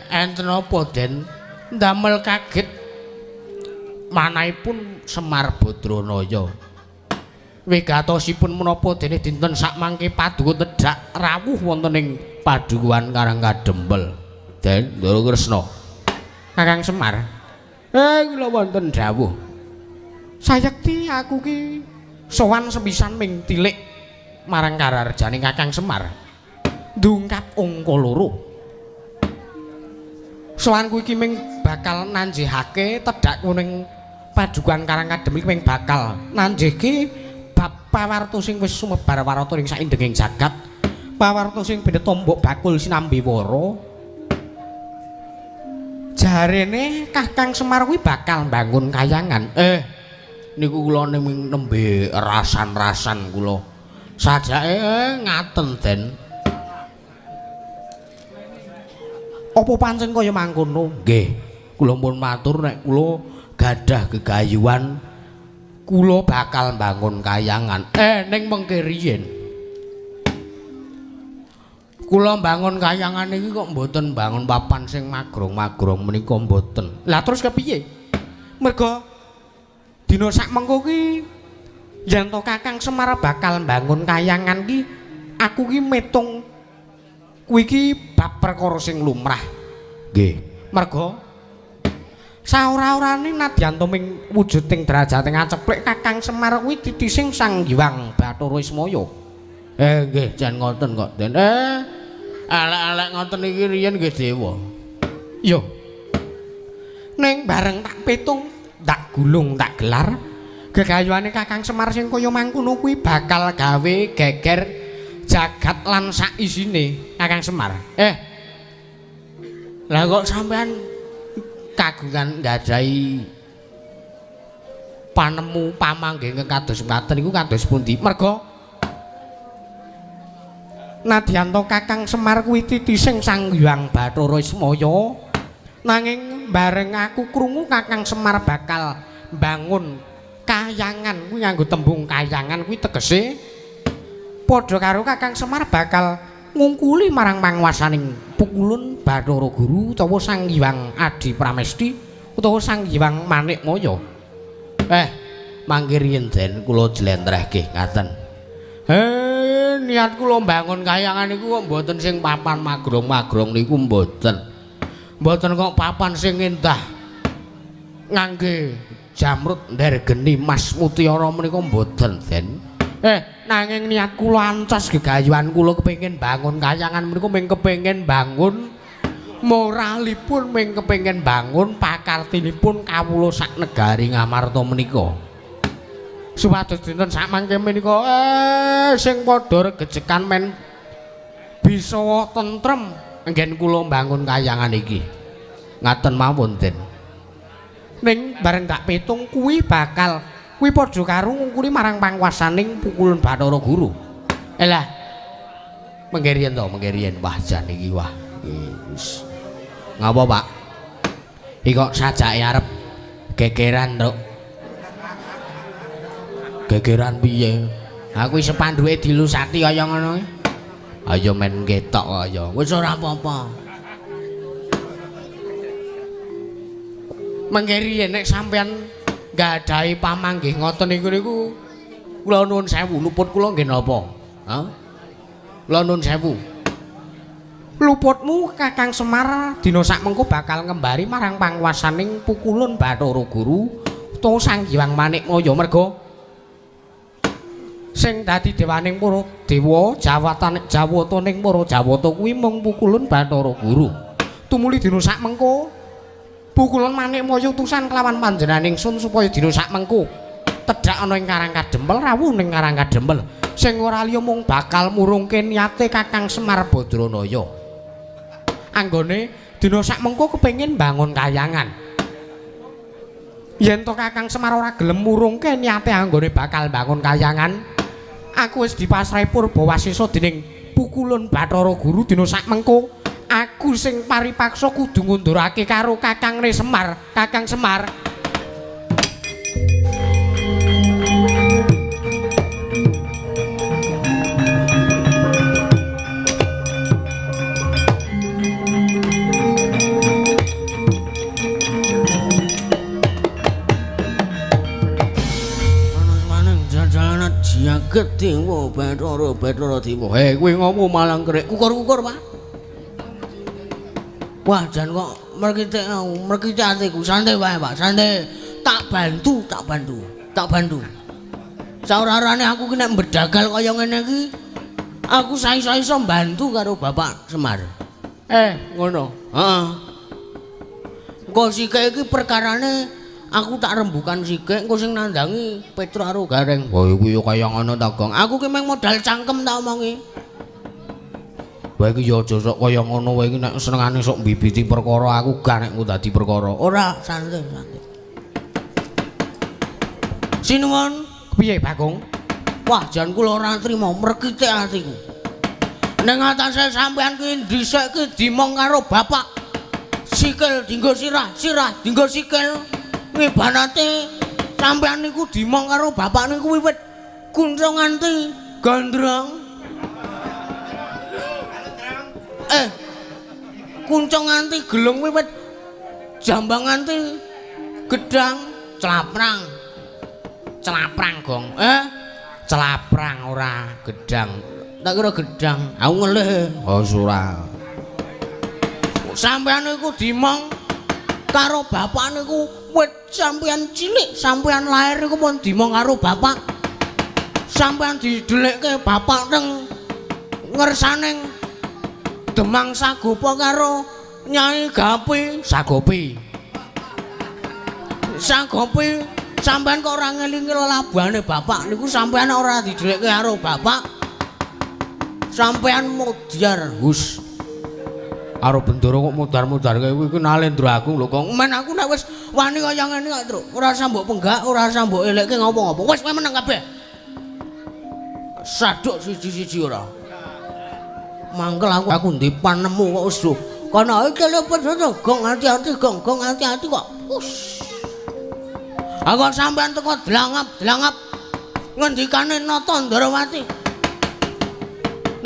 Enten apa, Den? Ndamel kaget manahipun Semar Badranaya. Wigatosipun menapa dene dinten sakmangke paduka tedhak rawuh wonten ing Padukuhan Karangkadempel. Den Ndara Kresna. Kakang Semar. Kula wonten dawuh. Sayekti aku ki sowan sepisan ming tilik marang kararjane Kakang Semar. Ndungkap angka loro. Sowanku iki ming bakal nanjihake tedhak ning Padukuhan Karangkadempel ming bakal nanjihke bab pawarta sing wis sumebar warata ing saindenging jagat. Pawarta sing bene tombok bakul sinambi wara. Jarene Kakang Semar kuwi bakal mbangun kayangan. Niku kula nembe rasan-rasan kula. Sajake ngaten, Den. Apa pancen kaya mangkono? Nggih. Kula pun matur nek kula gadah gegayuhan kula bakal mbangun kayangan. Ning mengke riyin. Kula mbangun kayangan iki kok mboten mbangun papan sing magrong-magrong menika mboten. Lah terus kepiye? Merga dina sak mengko ki yen to Kakang Semar bakal mbangun kayangan ki aku ki metung kuwi ki bab perkara sing lumrah. Nggih. Merga saora-orane nadyan to ming wujuding derajate ngaceplik Kakang Semar kuwi titising Sang Hyang Bathara Ismaya. Nggih, jan ngoten kok, Den. Elek-elek ngoten iki riyen nggih dewa. Yo. Ning bareng tak pitung, tak gulung, tak gelar, gegayuhane Kakang Semar sing kaya mangkono kuwi bakal gawe geger jagat lan sak isine Kakang Semar. Lah kok sampean kagungan nggadahi panemu pamanggih kados mekaten iku kados pundi? Merga nadyan to Kakang Semar kuwi titising Sang Hyang Bathara Ismaya, nanging bareng aku krungu Kakang Semar bakal mbangun kayangan kuwi nganggo tembung kayangan kuwi tegese padha karo Kakang Semar bakal ngungkuli marang panguwasaning Pukulun Bathara Guru utawa Sang Hyang Adi Pramesti utawa Sang Hyang Manikmaya. Mangke riyen, Den, kula jlentrehke ngaten. Niat kula mbangun kayangan niku kok mboten sing papan magrong-magrong niku mboten. Mboten kok papan sing endah ngangge jamrut ndergeni mas mutiara menika mboten, Den. Nanging niat kula ancas gegayuhan kula kepengin bangun kayangan menika mung kepengin bangun moralipun, mung kepengin bangun pakartinipun kawula sak negari Ngamarta menika. Supados dinten sakmangke menika sing padha regejekan men bisa tentrem anggen kula mbangun kayangan iki. Ngaten mawon, Den. Ning bareng tak pitung kuwi bakal kuwi padha karo ngungkuli marang panguwasaning Pukulun Bathara Guru. Lah mengke riyen to, mengke riyen. Wah jan iki wah. Wis. Ngapa, Pak? Iki kok sajake arep gegeran, Truk. Gegeran piye? Aku wis sepanduke dilusati kaya ngono. Ayo men ketok kaya. Wis ora apa-apa. Mengke riyen nek sampean nggadahi pamanggih ngoten niku niku kula nuwun sewu, luput kula nggih napa? Ha? Kula nuwun sewu. Luputmu Kakang Semar dina sak mengko bakal ngembari marang panguwasaning Pukulun Bathara Guru utawa Sang Hyang Manikmaya. Merga sing dadi dewaning para dewa jawatane jawataning para jawata kuwi mung Pukulun Bathara Guru. Tumuli dina sak mengko Pukulun Manikmaya utusan kelawan panjenenganing sun supaya dina sak mengko tedhak ana ing Karangkadempel rawuh ning Karangkadempel sing ora liya mung bakal murungke niate Kakang Semar Badranaya. Anggone dina sak mengko kepengin bangun kayangan. Yen to Kakang Semar ora gelem murungke niate anggone bakal bangun kayangan, Aku wis dipasrahi Purba Wasesa dening pukulun Bathara Guru dina sakmengko. Aku sing paripaksa kudu ngundurake karo Kakangne Semar, Kakang Semar. Jagat dewa Bathara Bathara dewa. Hei, kowe ngopo malang krek kukur-kukur, Pak? Wah, jan kok merkitik aku, merkitik atiku. Santai wae, Pak, santai. Tak bantu, tak bantu, tak bantu. Saurarane aku ki nek mbedagal kaya ngene iki, aku saiso-iso mbantu karo Bapak Semar. Ngono. Heeh. Engko sike iki perkarane aku tak rembukan sikik, engko sing nandangi Petro karo Gareng. Wah, iku ya kaya ngono ta, Gong. Aku ki mung modal cangkem tak omongi. Wae iki ya aja sok kaya ngono wae iki nek senengane sok mbibiti perkara aku gak nek dadi perkara. Ora, santai, santai. Sinuwun, piye Bagong? Wah, jan kula ora trima merkitik atiku. Ning atase sampean ki dhisik ki dimong karo bapak. Sikil dinggo sirah, sirah dinggo sikil. Ngibarate sampean niku dimong karo bapak niku wiwit kuncung nganti gondrong. Kuncung nganti gelung wiwit jambang nganti gedang celaprang. Celaprang, Gong. Celaprang ora gedang. Tak kira gedang. Aku ngelih. Oh, ora. Sampean niku dimong karo bapak niku wit sampean cilik, sampean lahir niku pun dimong karo bapak. Sampean didhelekke bapak teng ngersaning Demang Sagopa karo Nyai Gapi. Sagopi. Sagopi sampean kok ora ngelingi lelabuhane bapak niku sampean ora didhelekke karo bapak. Sampean mudyar hus. Karo Bendoro kok mudar-mudar kaya kuwi iki Nalendra Agung lho, Kong. Men aku nek wis wani kaya ngene kok, Truk. Ora usah mbok penggak, ora usah mbok elekke ngopo-ngopo. Wis kowe meneng kabeh. Saduk siji-siji ora. Mangkel aku ndi panemu kok wis lho. Kono iki lho padha gong ati-ati gong, gong ati-ati kok. Us. Aku sampean teko dlangap-dlangap ngendikane Nata Ndarawati.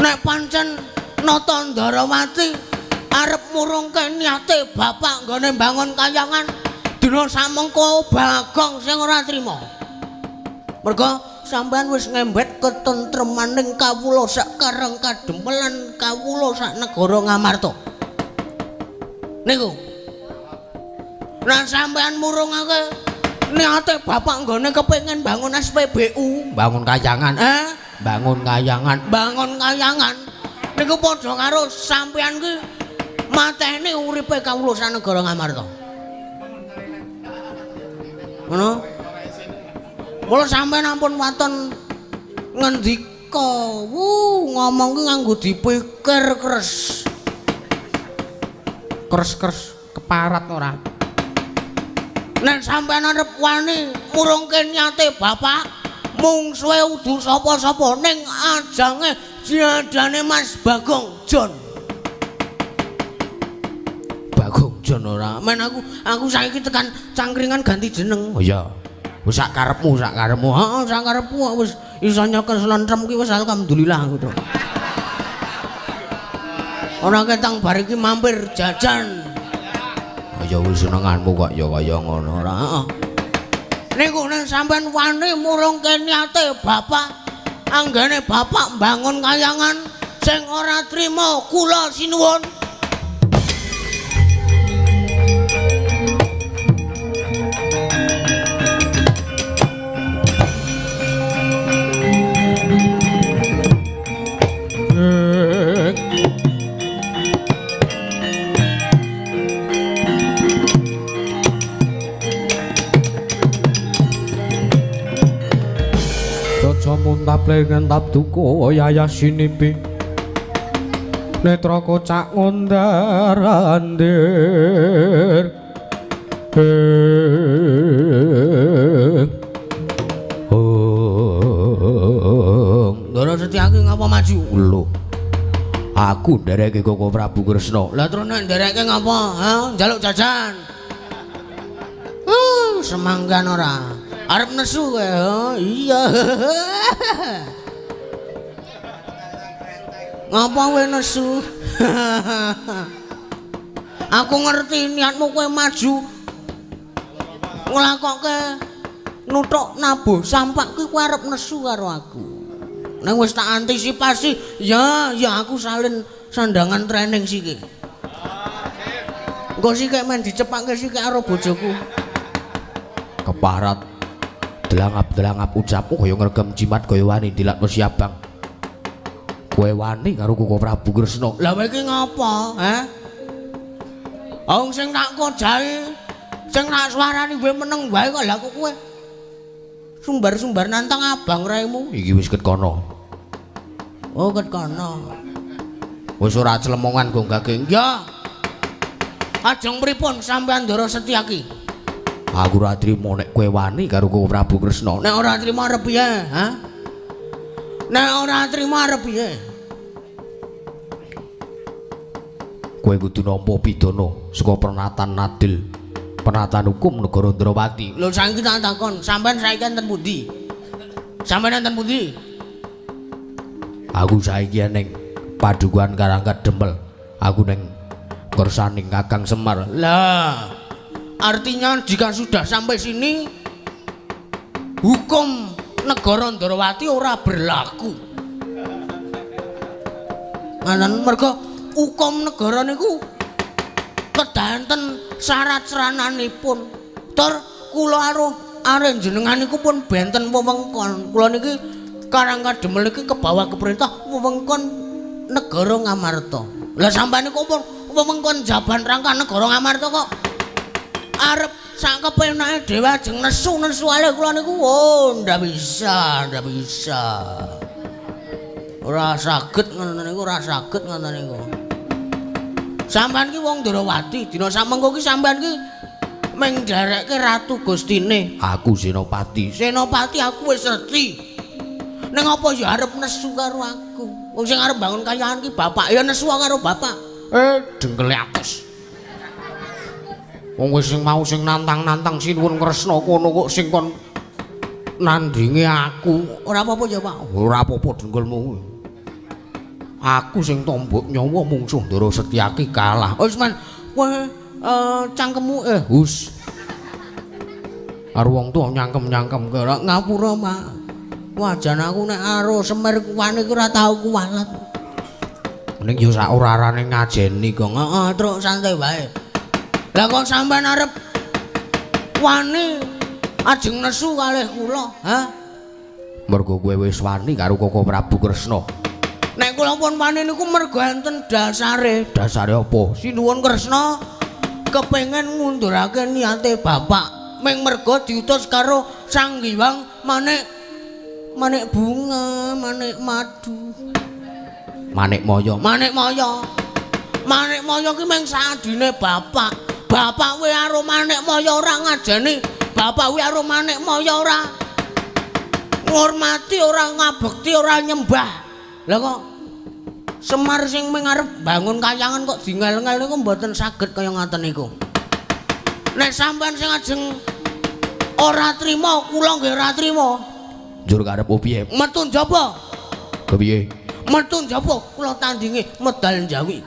Nek pancen Nata Ndarawati arep murungke niate bapak nggone mbangun kayangan dina samengko Bagong sing ora trima. Mergo sampean wis ngembet ketentremaning kawula sak karang kadempelan kawula sak negara Ngamarta. Niku. Lah sampean murungake niate bapak nggone kepengin bangun SPBU, bangun kayangan. Bangun kayangan, bangun kayangan. Niku padha karo sampean ki mateni uripe kawula sak negara Ngamarta. Ngono. Mula sampean ampun waton ngendika, ngomong ki nganggo dipikir kres. Kres-kres keparat ora. Nek sampean arep wani murungke niate bapak, mungsuhe udu sapa-sapa ning ajange jadane Mas Bagong Jon. Bagong Jon ora. Men aku saiki tekan cangkringan ganti jeneng. Oh iya. Wis sak karepmu, sak karepmu. Heeh, sak karepmu wis iso nyekel slontrem ki wis alhamdulillah aku to. Ora ketang bar iki mampir jajan. Ya wis senenganmu kok ya kaya ngono ora. Heeh. Niku nek sampean wani murungke niate bapak, anggene bapak mbangun kayangan sing ora trima kula sinuwun. Muntap lengentap duka yayasinipi netra kocak ngundar andir maju. Lho. Aku ndereke Koko Prabu Kresna. Lah terus nek ndereke ngapa? Ha, njaluk jajan. Semangkan ora. Arep nesu kowe. Oh, iya. Ngapa kowe nesu? Aku ngerti niatmu kowe maju. Nglakoke nuthuk nabuh sampak kuwi kowe arep nesu karo aku. Nang wis tak antisipasi, ya aku salin sandangan training siki. Engko siki men dicepake siki karo bojoku. Keparat delangap-delangap ucapmu kaya ngregem jimat kaya wani dilat wesi abang. Kowe wani karo Koko Prabu Kresna. Lah kowe iki ngapa, ha? Wong sing tak kojahi, sing tak suarani kowe meneng wae kok lha kok kowe sumbar-sumbar nantang abang raimu. Iki wis ket kono. Oh, ket kono. Wis ora clemongan Gong Gaging. Ya. Ajeng pripun sampean Ndara Setyaki? Aku ora trimo nek kowe wani karo Koko Prabu Kresna. Nek ora trimo arep piye, ha? Nek ora trimo arep piye? Kowe kudu nampa pidana saka pernatan adil, pernatan hukum negara Ndrawati. Lho saiki tak takon, sampean saiki enten pundi? Sampean enten pundi? Aku saiki ning Padukuhan Karangkadempel. Aku ning kersaning Kakang Semar. Lah, artinya jika sudah sampai sini hukum negara Ndrawati ora berlaku. Ngaten mergo hukum negara niku kedah enten syarat serananipun. Tur kula karo are jenengan niku pun benten wewengkon. Kula niki Karangkadempel iki kebawa ke perintah wewengkon negara Ngamarta. Lah sampeyan niku pun wewengkon Jaban Rangka negara Ngamarta kok arep sak kepenake dhewe ajeng nesu-nesu ale kula niku. Oh, ndak bisa, ndak bisa. Ora saged ngono niku, ora saged ngono niku. Sampeyan ki wong Ndrawati, dina samengko ki sampeyan ki mung nderekke Ratu Gustine. Aku Senopati. Senopati aku wis ngerti. Ning apa ya arep nesu karo aku? Wong sing arep bangun kayangan ki bapak, ya nesu karo bapak. Dengkele atus. Wong wis sing mau sing nantang-nantang Sinuwun Kresna kono kok sing kon nandingi aku. Ora apa-apa ya, Pak. Ora apa-apa dengkulmu. Aku sing tombok nyawa mungsuh Ndara Setyaki kalah. Wis men, kowe cangkemmu hus. Karo wong tuwa nyangkem-nyangkem ora ngapura, Pak. Wajan aku nek karo Semir kuwane iki ora tau kuwalet. Ning yo sak ora-arane ngajeni kok. Heeh, truk santai wae. Lah kok sampean arep wani ajeng nesu kalih kula, ha? Mergo kowe wis wani karo Koko Prabu Kresna. Nek kula pun wani niku mergo enten dasare. Dasare apa? Sinuwun Kresna kepengin ngundurake niate bapak. Ming mergo diutus karo Sang Hyang Manik Manik bunga, manik madu, Manik Maya. Manik Maya. Manik Maya ki mung sadine bapak. Bapak kowe karo Manik Maya ora ngajeni, bapak kowe karo Manik Maya ora ngurmati, ora ngabekti, ora nyembah. Lah kok Semar sing mung arep bangun kayangan kok dingel-ngel niku mboten saged kaya ngaten niku. Nek sampean sing ajeng ora trima, kula nggih ora trima. Njur karep piye? Metu njaba. Kepiye? Metu njaba kula tandingi medal njawi.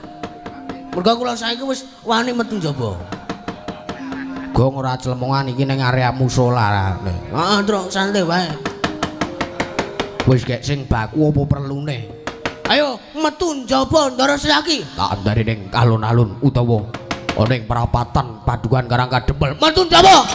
Mergo kula saiki wis wani metu njaba. Gong ora clemongan iki ning area musala. Heeh, truk santai wae. Wis gek sing baku apa perlune? Ayo metu njaba Ndara Setyaki. Tak andare ning alun-alun utawa ning perapatan Padukuhan Karangkadempel. Metu njaba.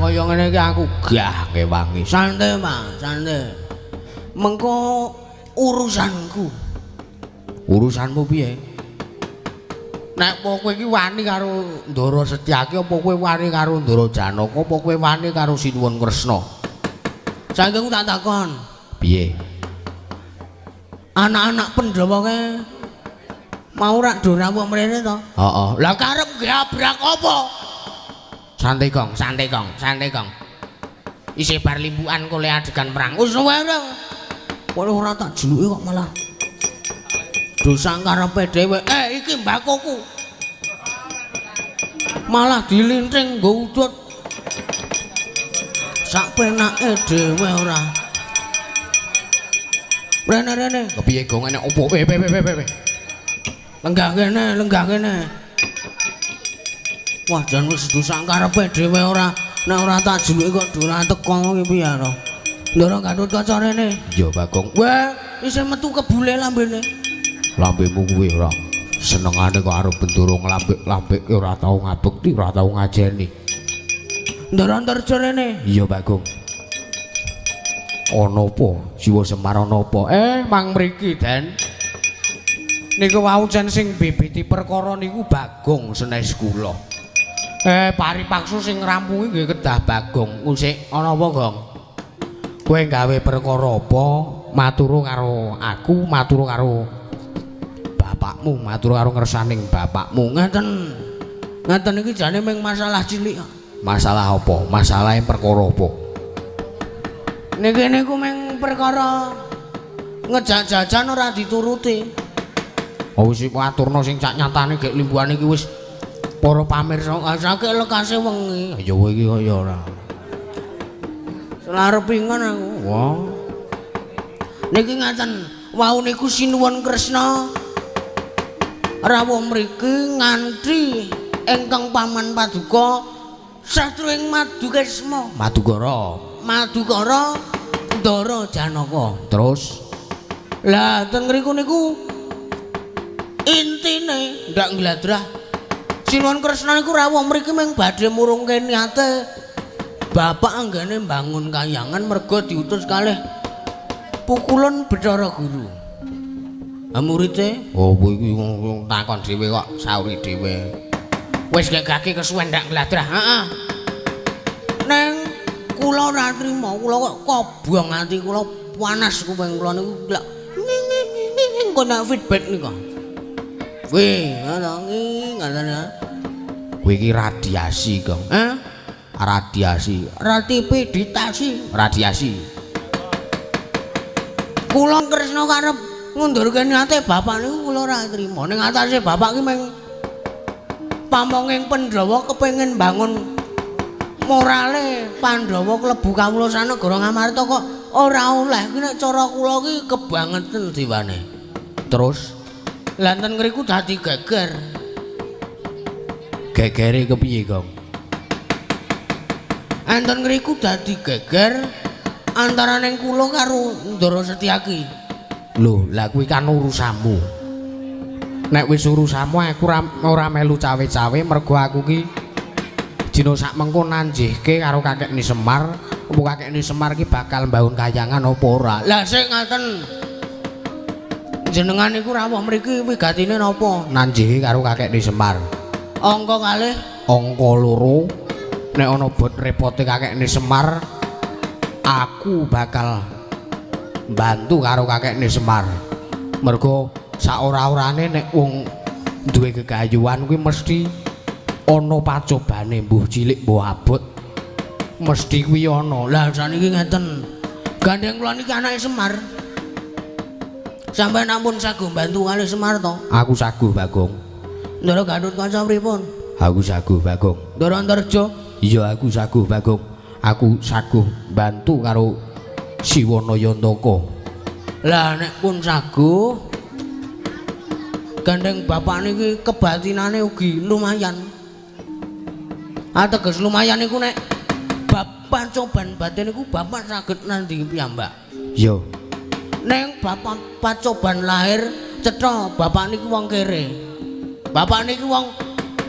Kaya ngene iki aku gah ngewangi. Santai, Mas, santai. Mengko urusanku. Urusanmu piye? Nek kowe iki wani karo Ndara Setyaki apa kowe wani karo Ndara Janaka apa kowe wani karo Sinuwun Kresna? Saiki aku tak takon. Piye? Anak-anak Pandhawa kae mau rak do rawuh mrene to? Heeh. Lah karep gabrak apa? Santai Gong, santai Gong, santai Gong. Isih bar limbukan kole adegan perang. Wis wae. Kowe ora tak jeluki kok malah. Dosa karepe dhewe. Iki mbakoku. Malah dilinting nggo udut. Sak penake dhewe ora. Rene-rene. Kepiye Gong enek opo? Lenggah kene, lenggah kene. Wah, jan wis dosa karepe dhewe ora. Nek ora tak jeluki kok ora teko iki piye to? Ndara Gatut Kaca rene. Iya, Bagong. Wah, isih metu kebule lambene. Lambemu kuwi ora senengane kok arep bendoro nglambek-lambek ora tau ngabekti, ora tau ngajeni. Ndara Antarja rene. Iya, Bagong. Ana apa? Siwa Semar ana apa? Mang mriki, Den. Niku wau jan sing bibiti perkara niku Bagong senes kula. Paripaksa sing ngrampungi nggih kedah Bagong. Sik ana apa, Gong? Kowe gawe perkara apa? Maturu karo aku, maturu karo bapakmu, maturu karo ngersaning bapakmu. Ngeten. Ngeten iki jane mung masalah cilik. Masalah apa? Masalahe perkara apa? Niki niku mung perkara ngejak jajan ora dituruti. Oh wis aturna sing sak nyatane gek limbuhane iki wis para pamirsa sakit lekase wengi. Ya kowe iki kaya ora. Selarepingan aku. Wah. Niki ngaten, wau niku Sinuwun Kresna rawuh mriki nganti ingkang paman paduka sastro ing Madukesma. Madukara. Madukara Ndara Janaka. Terus lah ten ngriku niku intine ndak ngladrah Sinuwun Kresna niku rawuh mriki mung badhe murungke niate bapak anggene mbangun kayangan merga diutus kalih pukulun Bathara Guru. Ha murite, oh kowe iki takon dhewe kok sauri dhewe. Wis gagake kesuwen ndak ngladrah. Heeh. Neng kula ora trima, kula kok kobong ati kula panas kuping kula niku lak nging kok nek feedback niku. Wih, ngono ngoten ya. Kowe iki radiasi, Gong. Hah? Radiasi, ratipiditasi, radiasi. Kula Kresna karep ngundurke niate bapak niku kula ora trima. Ning atase bapak ki mung pamonging Pandhawa kepengin bangun morale Pandhawa klebu kawula sanegara Ngamarta kok ora oleh. Ki nek cara kula ki kebangeten diwane. Terus lha enten ngriku dadi geger. Gegere kepiye, Gong? Enten ngriku dadi geger antaraning kula karo Ndara Setyaki. Lho, lah kuwi kan urusanmu. Nek wis urusanmu aku ora melu cawe-cawe mergo aku ki dina sak mengko nanjihke karo kakekne Semar, apa kakekne Semar ki bakal mbangun kayangan apa ora. Lah sing ngaten. Jenengan niku rawuh mriki wigatine napa? Nanjihi karo kakekne Semar. Angka kalih, angka loro. Nek ana bot repote kakekne Semar, aku bakal mbantu karo kakekne Semar. Mergo saora-orane nek wong duwe gegayuhan kuwi mesti ana pacobane, mbuh cilik mbuh abot. Mesti kuwi ana. Lah saniki ngeten. Gandeng kula niki anake Semar. Sampeyan ampun saguh mbantu kalih Semar to? Aku saguh, Bagong. Ndara Gatut Kaca pripun? Aku saguh, Bagong. Ndara Antarja? Iya, aku saguh, Bagong. Aku saguh mbantu karo Siwana Yantaka. Lah nek pun saguh, gandeng bapak niki kebatinane ugi lumayan. Ateges lumayan niku nek bab pacoban batin niku bapak saged nandingi piyambak. Iya. Neng bapak pacoban lahir cetha bapak niku wong kere. Bapak niku wong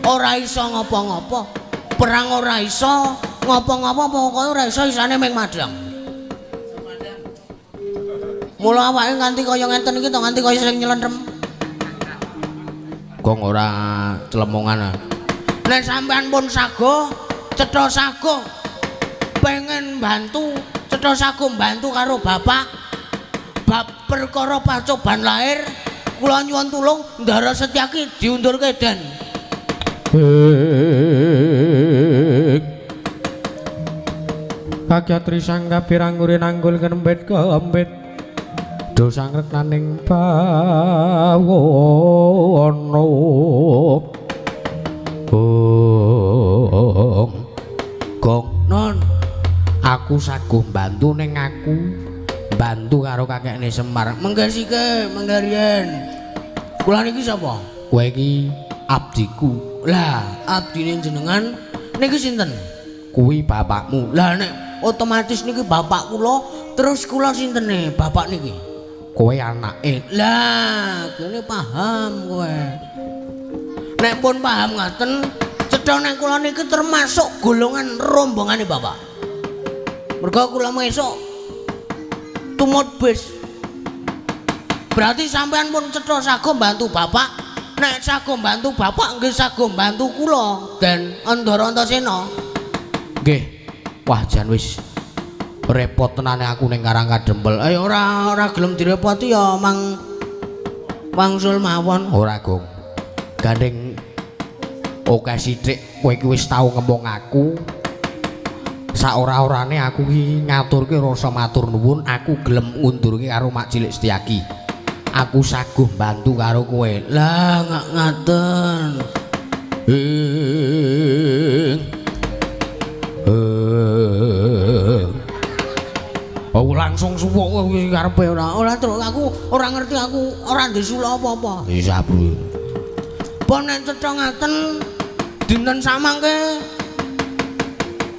ora iso ngopo-ngopo, perang ora iso, ngopo-ngopo pokoke ora iso, isane mung madhang. Mula awake nganti kaya ngenten iki to, nganti kaya sing nylentrem. Gong ora clemongan. Nek sampean pun sago, cetha sago pengen bantu, cetha sago bantu karo bapak bab perkara pacoban lahir, kula nyuwun tulung Ndara Setyaki diundurke Den. Kagyatri sangga pirangure nanggul kembet kembet do sangreknaning bawana. Gong gong non, aku saguh bantu ning aku bantu karo kakekne Semar. Mengke sike, mengke riyen. Kula niki sapa? Kowe iki abdiku. Lah, abdine jenengan niki sinten? Kuwi bapakmu. Lah nek otomatis niki bapak kula, terus kula sintene bapak niki? Kowe anake. Lah, kene paham kowe. Nek pun paham ngaten, cetha nek kula niki termasuk golongan rombongane bapak. Mergo kula esuk tumut bis. Berarti sampean pun cetha sago bantu bapak. Nek sago bantu bapak nggih sago bantu kula Den Andara Antasena. Nggih. Wah jan wis repot tenane aku ning Karang Kadempel. Ora ora gelem direpoti ya mang wangsul mawon. Ora, Gong. Gandeng oke sithik kowe iki wis tau ngomong aku. Saora-orane aku iki ngaturke rasa matur nuwun, aku gelem ngundurke karo Mak Cilik Setyaki. Aku saguh bantu karo kowe. Lah ngak ngaten. Oh langsung suwuk kowe karepe ora. Ora terus aku ora ngerti, aku ora ndek suluk apa-apa. Wis abru. Pun nek cetha ngaten dinten samangke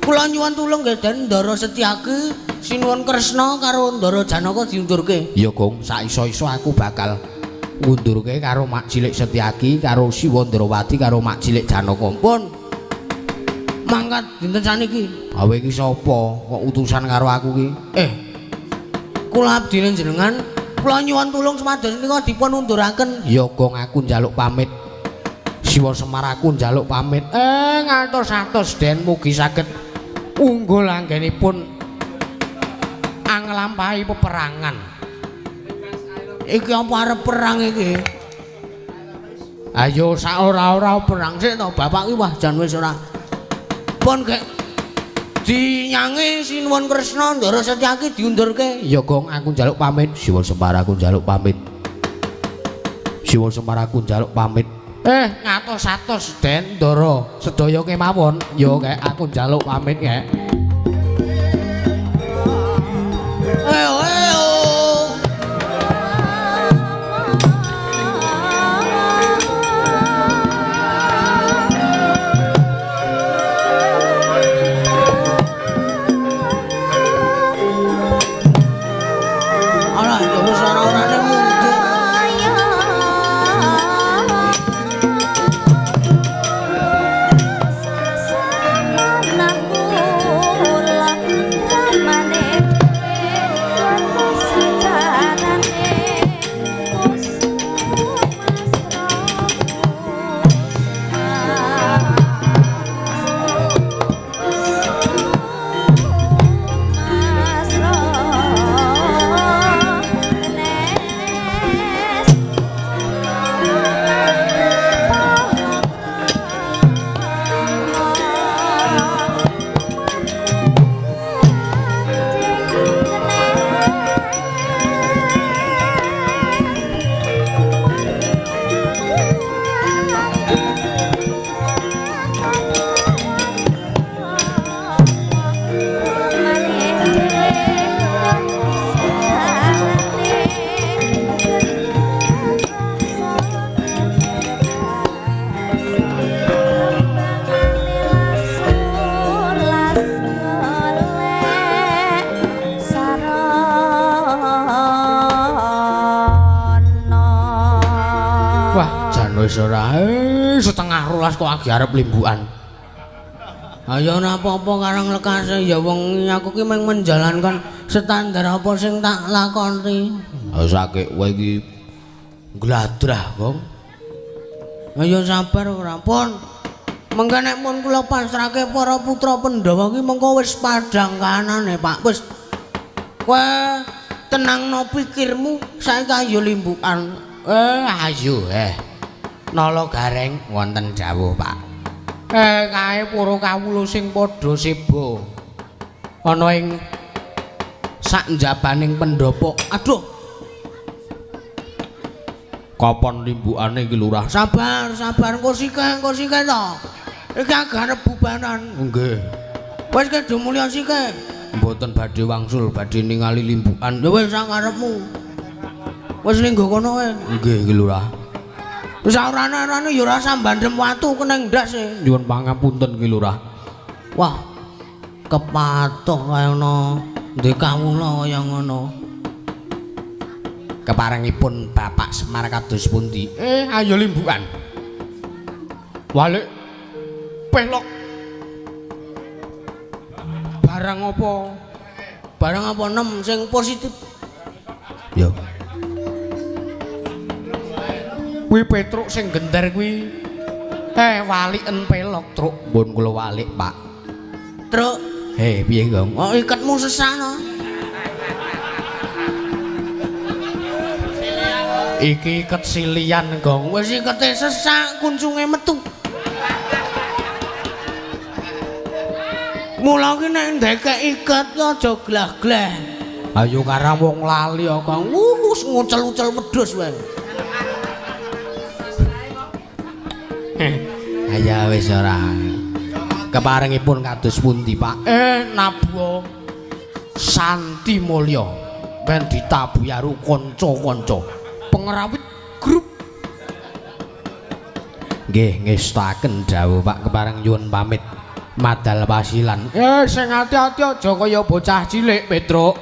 kula nyuwun tulung nggih Den Ndara Setyaki, sinuwun Kresna karo Ndara Janaka diundurke. Ya Gong, sak iso-iso aku bakal ngundurke karo Mak Cilik Setyaki, karo Siwa Ndrawati, karo Mak Cilik Janaka. Pun mangkat dinten saniki. Awe iki sapa kok utusan karo aku ki? Kula abdine jenengan, kula nyuwun tulung supados nika dipun unduraken. Ya Gong, aku njaluk pamit. Siwa Semar aku njaluk pamit. Ngantos-atos Den mugi saged unggul anggenipun anglampahi peperangan. Iki apa arep perang iki? Ayo sak ora-ora perang sik to bapak iki. Wah jan wis ora. Pun gek dinyangi sinuwun Kresna Ndara Setyaki diundurke. Ya Gong, aku njaluk pamit. Siwa Semar aku njaluk pamit. Siwa Semar aku njaluk pamit. Ngatos-atos Den Ndara sedaya kemawon. Ya kek aku njaluk pamit kek. Alah ya wis ora-orane mundur. Wis ora 11:30 kok agi arep limbukan. Ayo ora apa-apa karang lekase ya wong aku ki mung menjalankan standar apa sing tak lakoni. Ha sakit kowe iki gladrah, Gong. Ayo sabar ora pun. Mengko nek pun kula pasrahke para putra Pandhawa ki mengko wis padhang kanane, Pak. Wis. Kowe tenangno pikirmu, saiki ayo limbukan. Ayo Nala Gareng wonten dawuh, Pak. Kae para kawula sing padha seba ana ing sak njabaning pendhapa. Aduh. Kapan limbukane iki Lurah? Sabar, sabar engko sike to. Iki arep bubaran. Nggih. Wis kedo mulya sike. Mboten badhe wangsul, badhe ningali limbukan. Ya wis sak karepmu. Wis linggo kono wae. Nggih iki Lurah. Wis ora-orane ya ora sambandhem watu keneng ndas e. Nyuwun pangapunten ki Lurah. Wah. Kepatuh kaya ngono. Ndek kawula kaya ngono. Keparengipun Bapak Semar kados pundi? Ayo limbukan. Walik pelok. Barang apa? Barang apa nem sing positif? Ya. Kuwi Petruk sing gender kuwi. Waliken pelok, Truk. Pun kula walik, Pak. Truk. Piye, Gong? Oh, iketmu sesah no. Iki iket silian, Gong. Wis ikete sesak, kuncunge metu. Mula ki nek ndekek iket ki aja glah-glah. Ayo karang wong lali kok, Gong. Wus ngucel-ucel wedhus wae. Ayo wis ora. Keparengipun kados pundi, Pak? Nabuh Santi Mulya ben ditabuhi karo kanca-kanca pengrawit grup. Nggih, ngestaken dawuh Pak, kepareng nyuwun pamit madal pasilan. Sing ati-ati aja kaya bocah cilik, Petruk.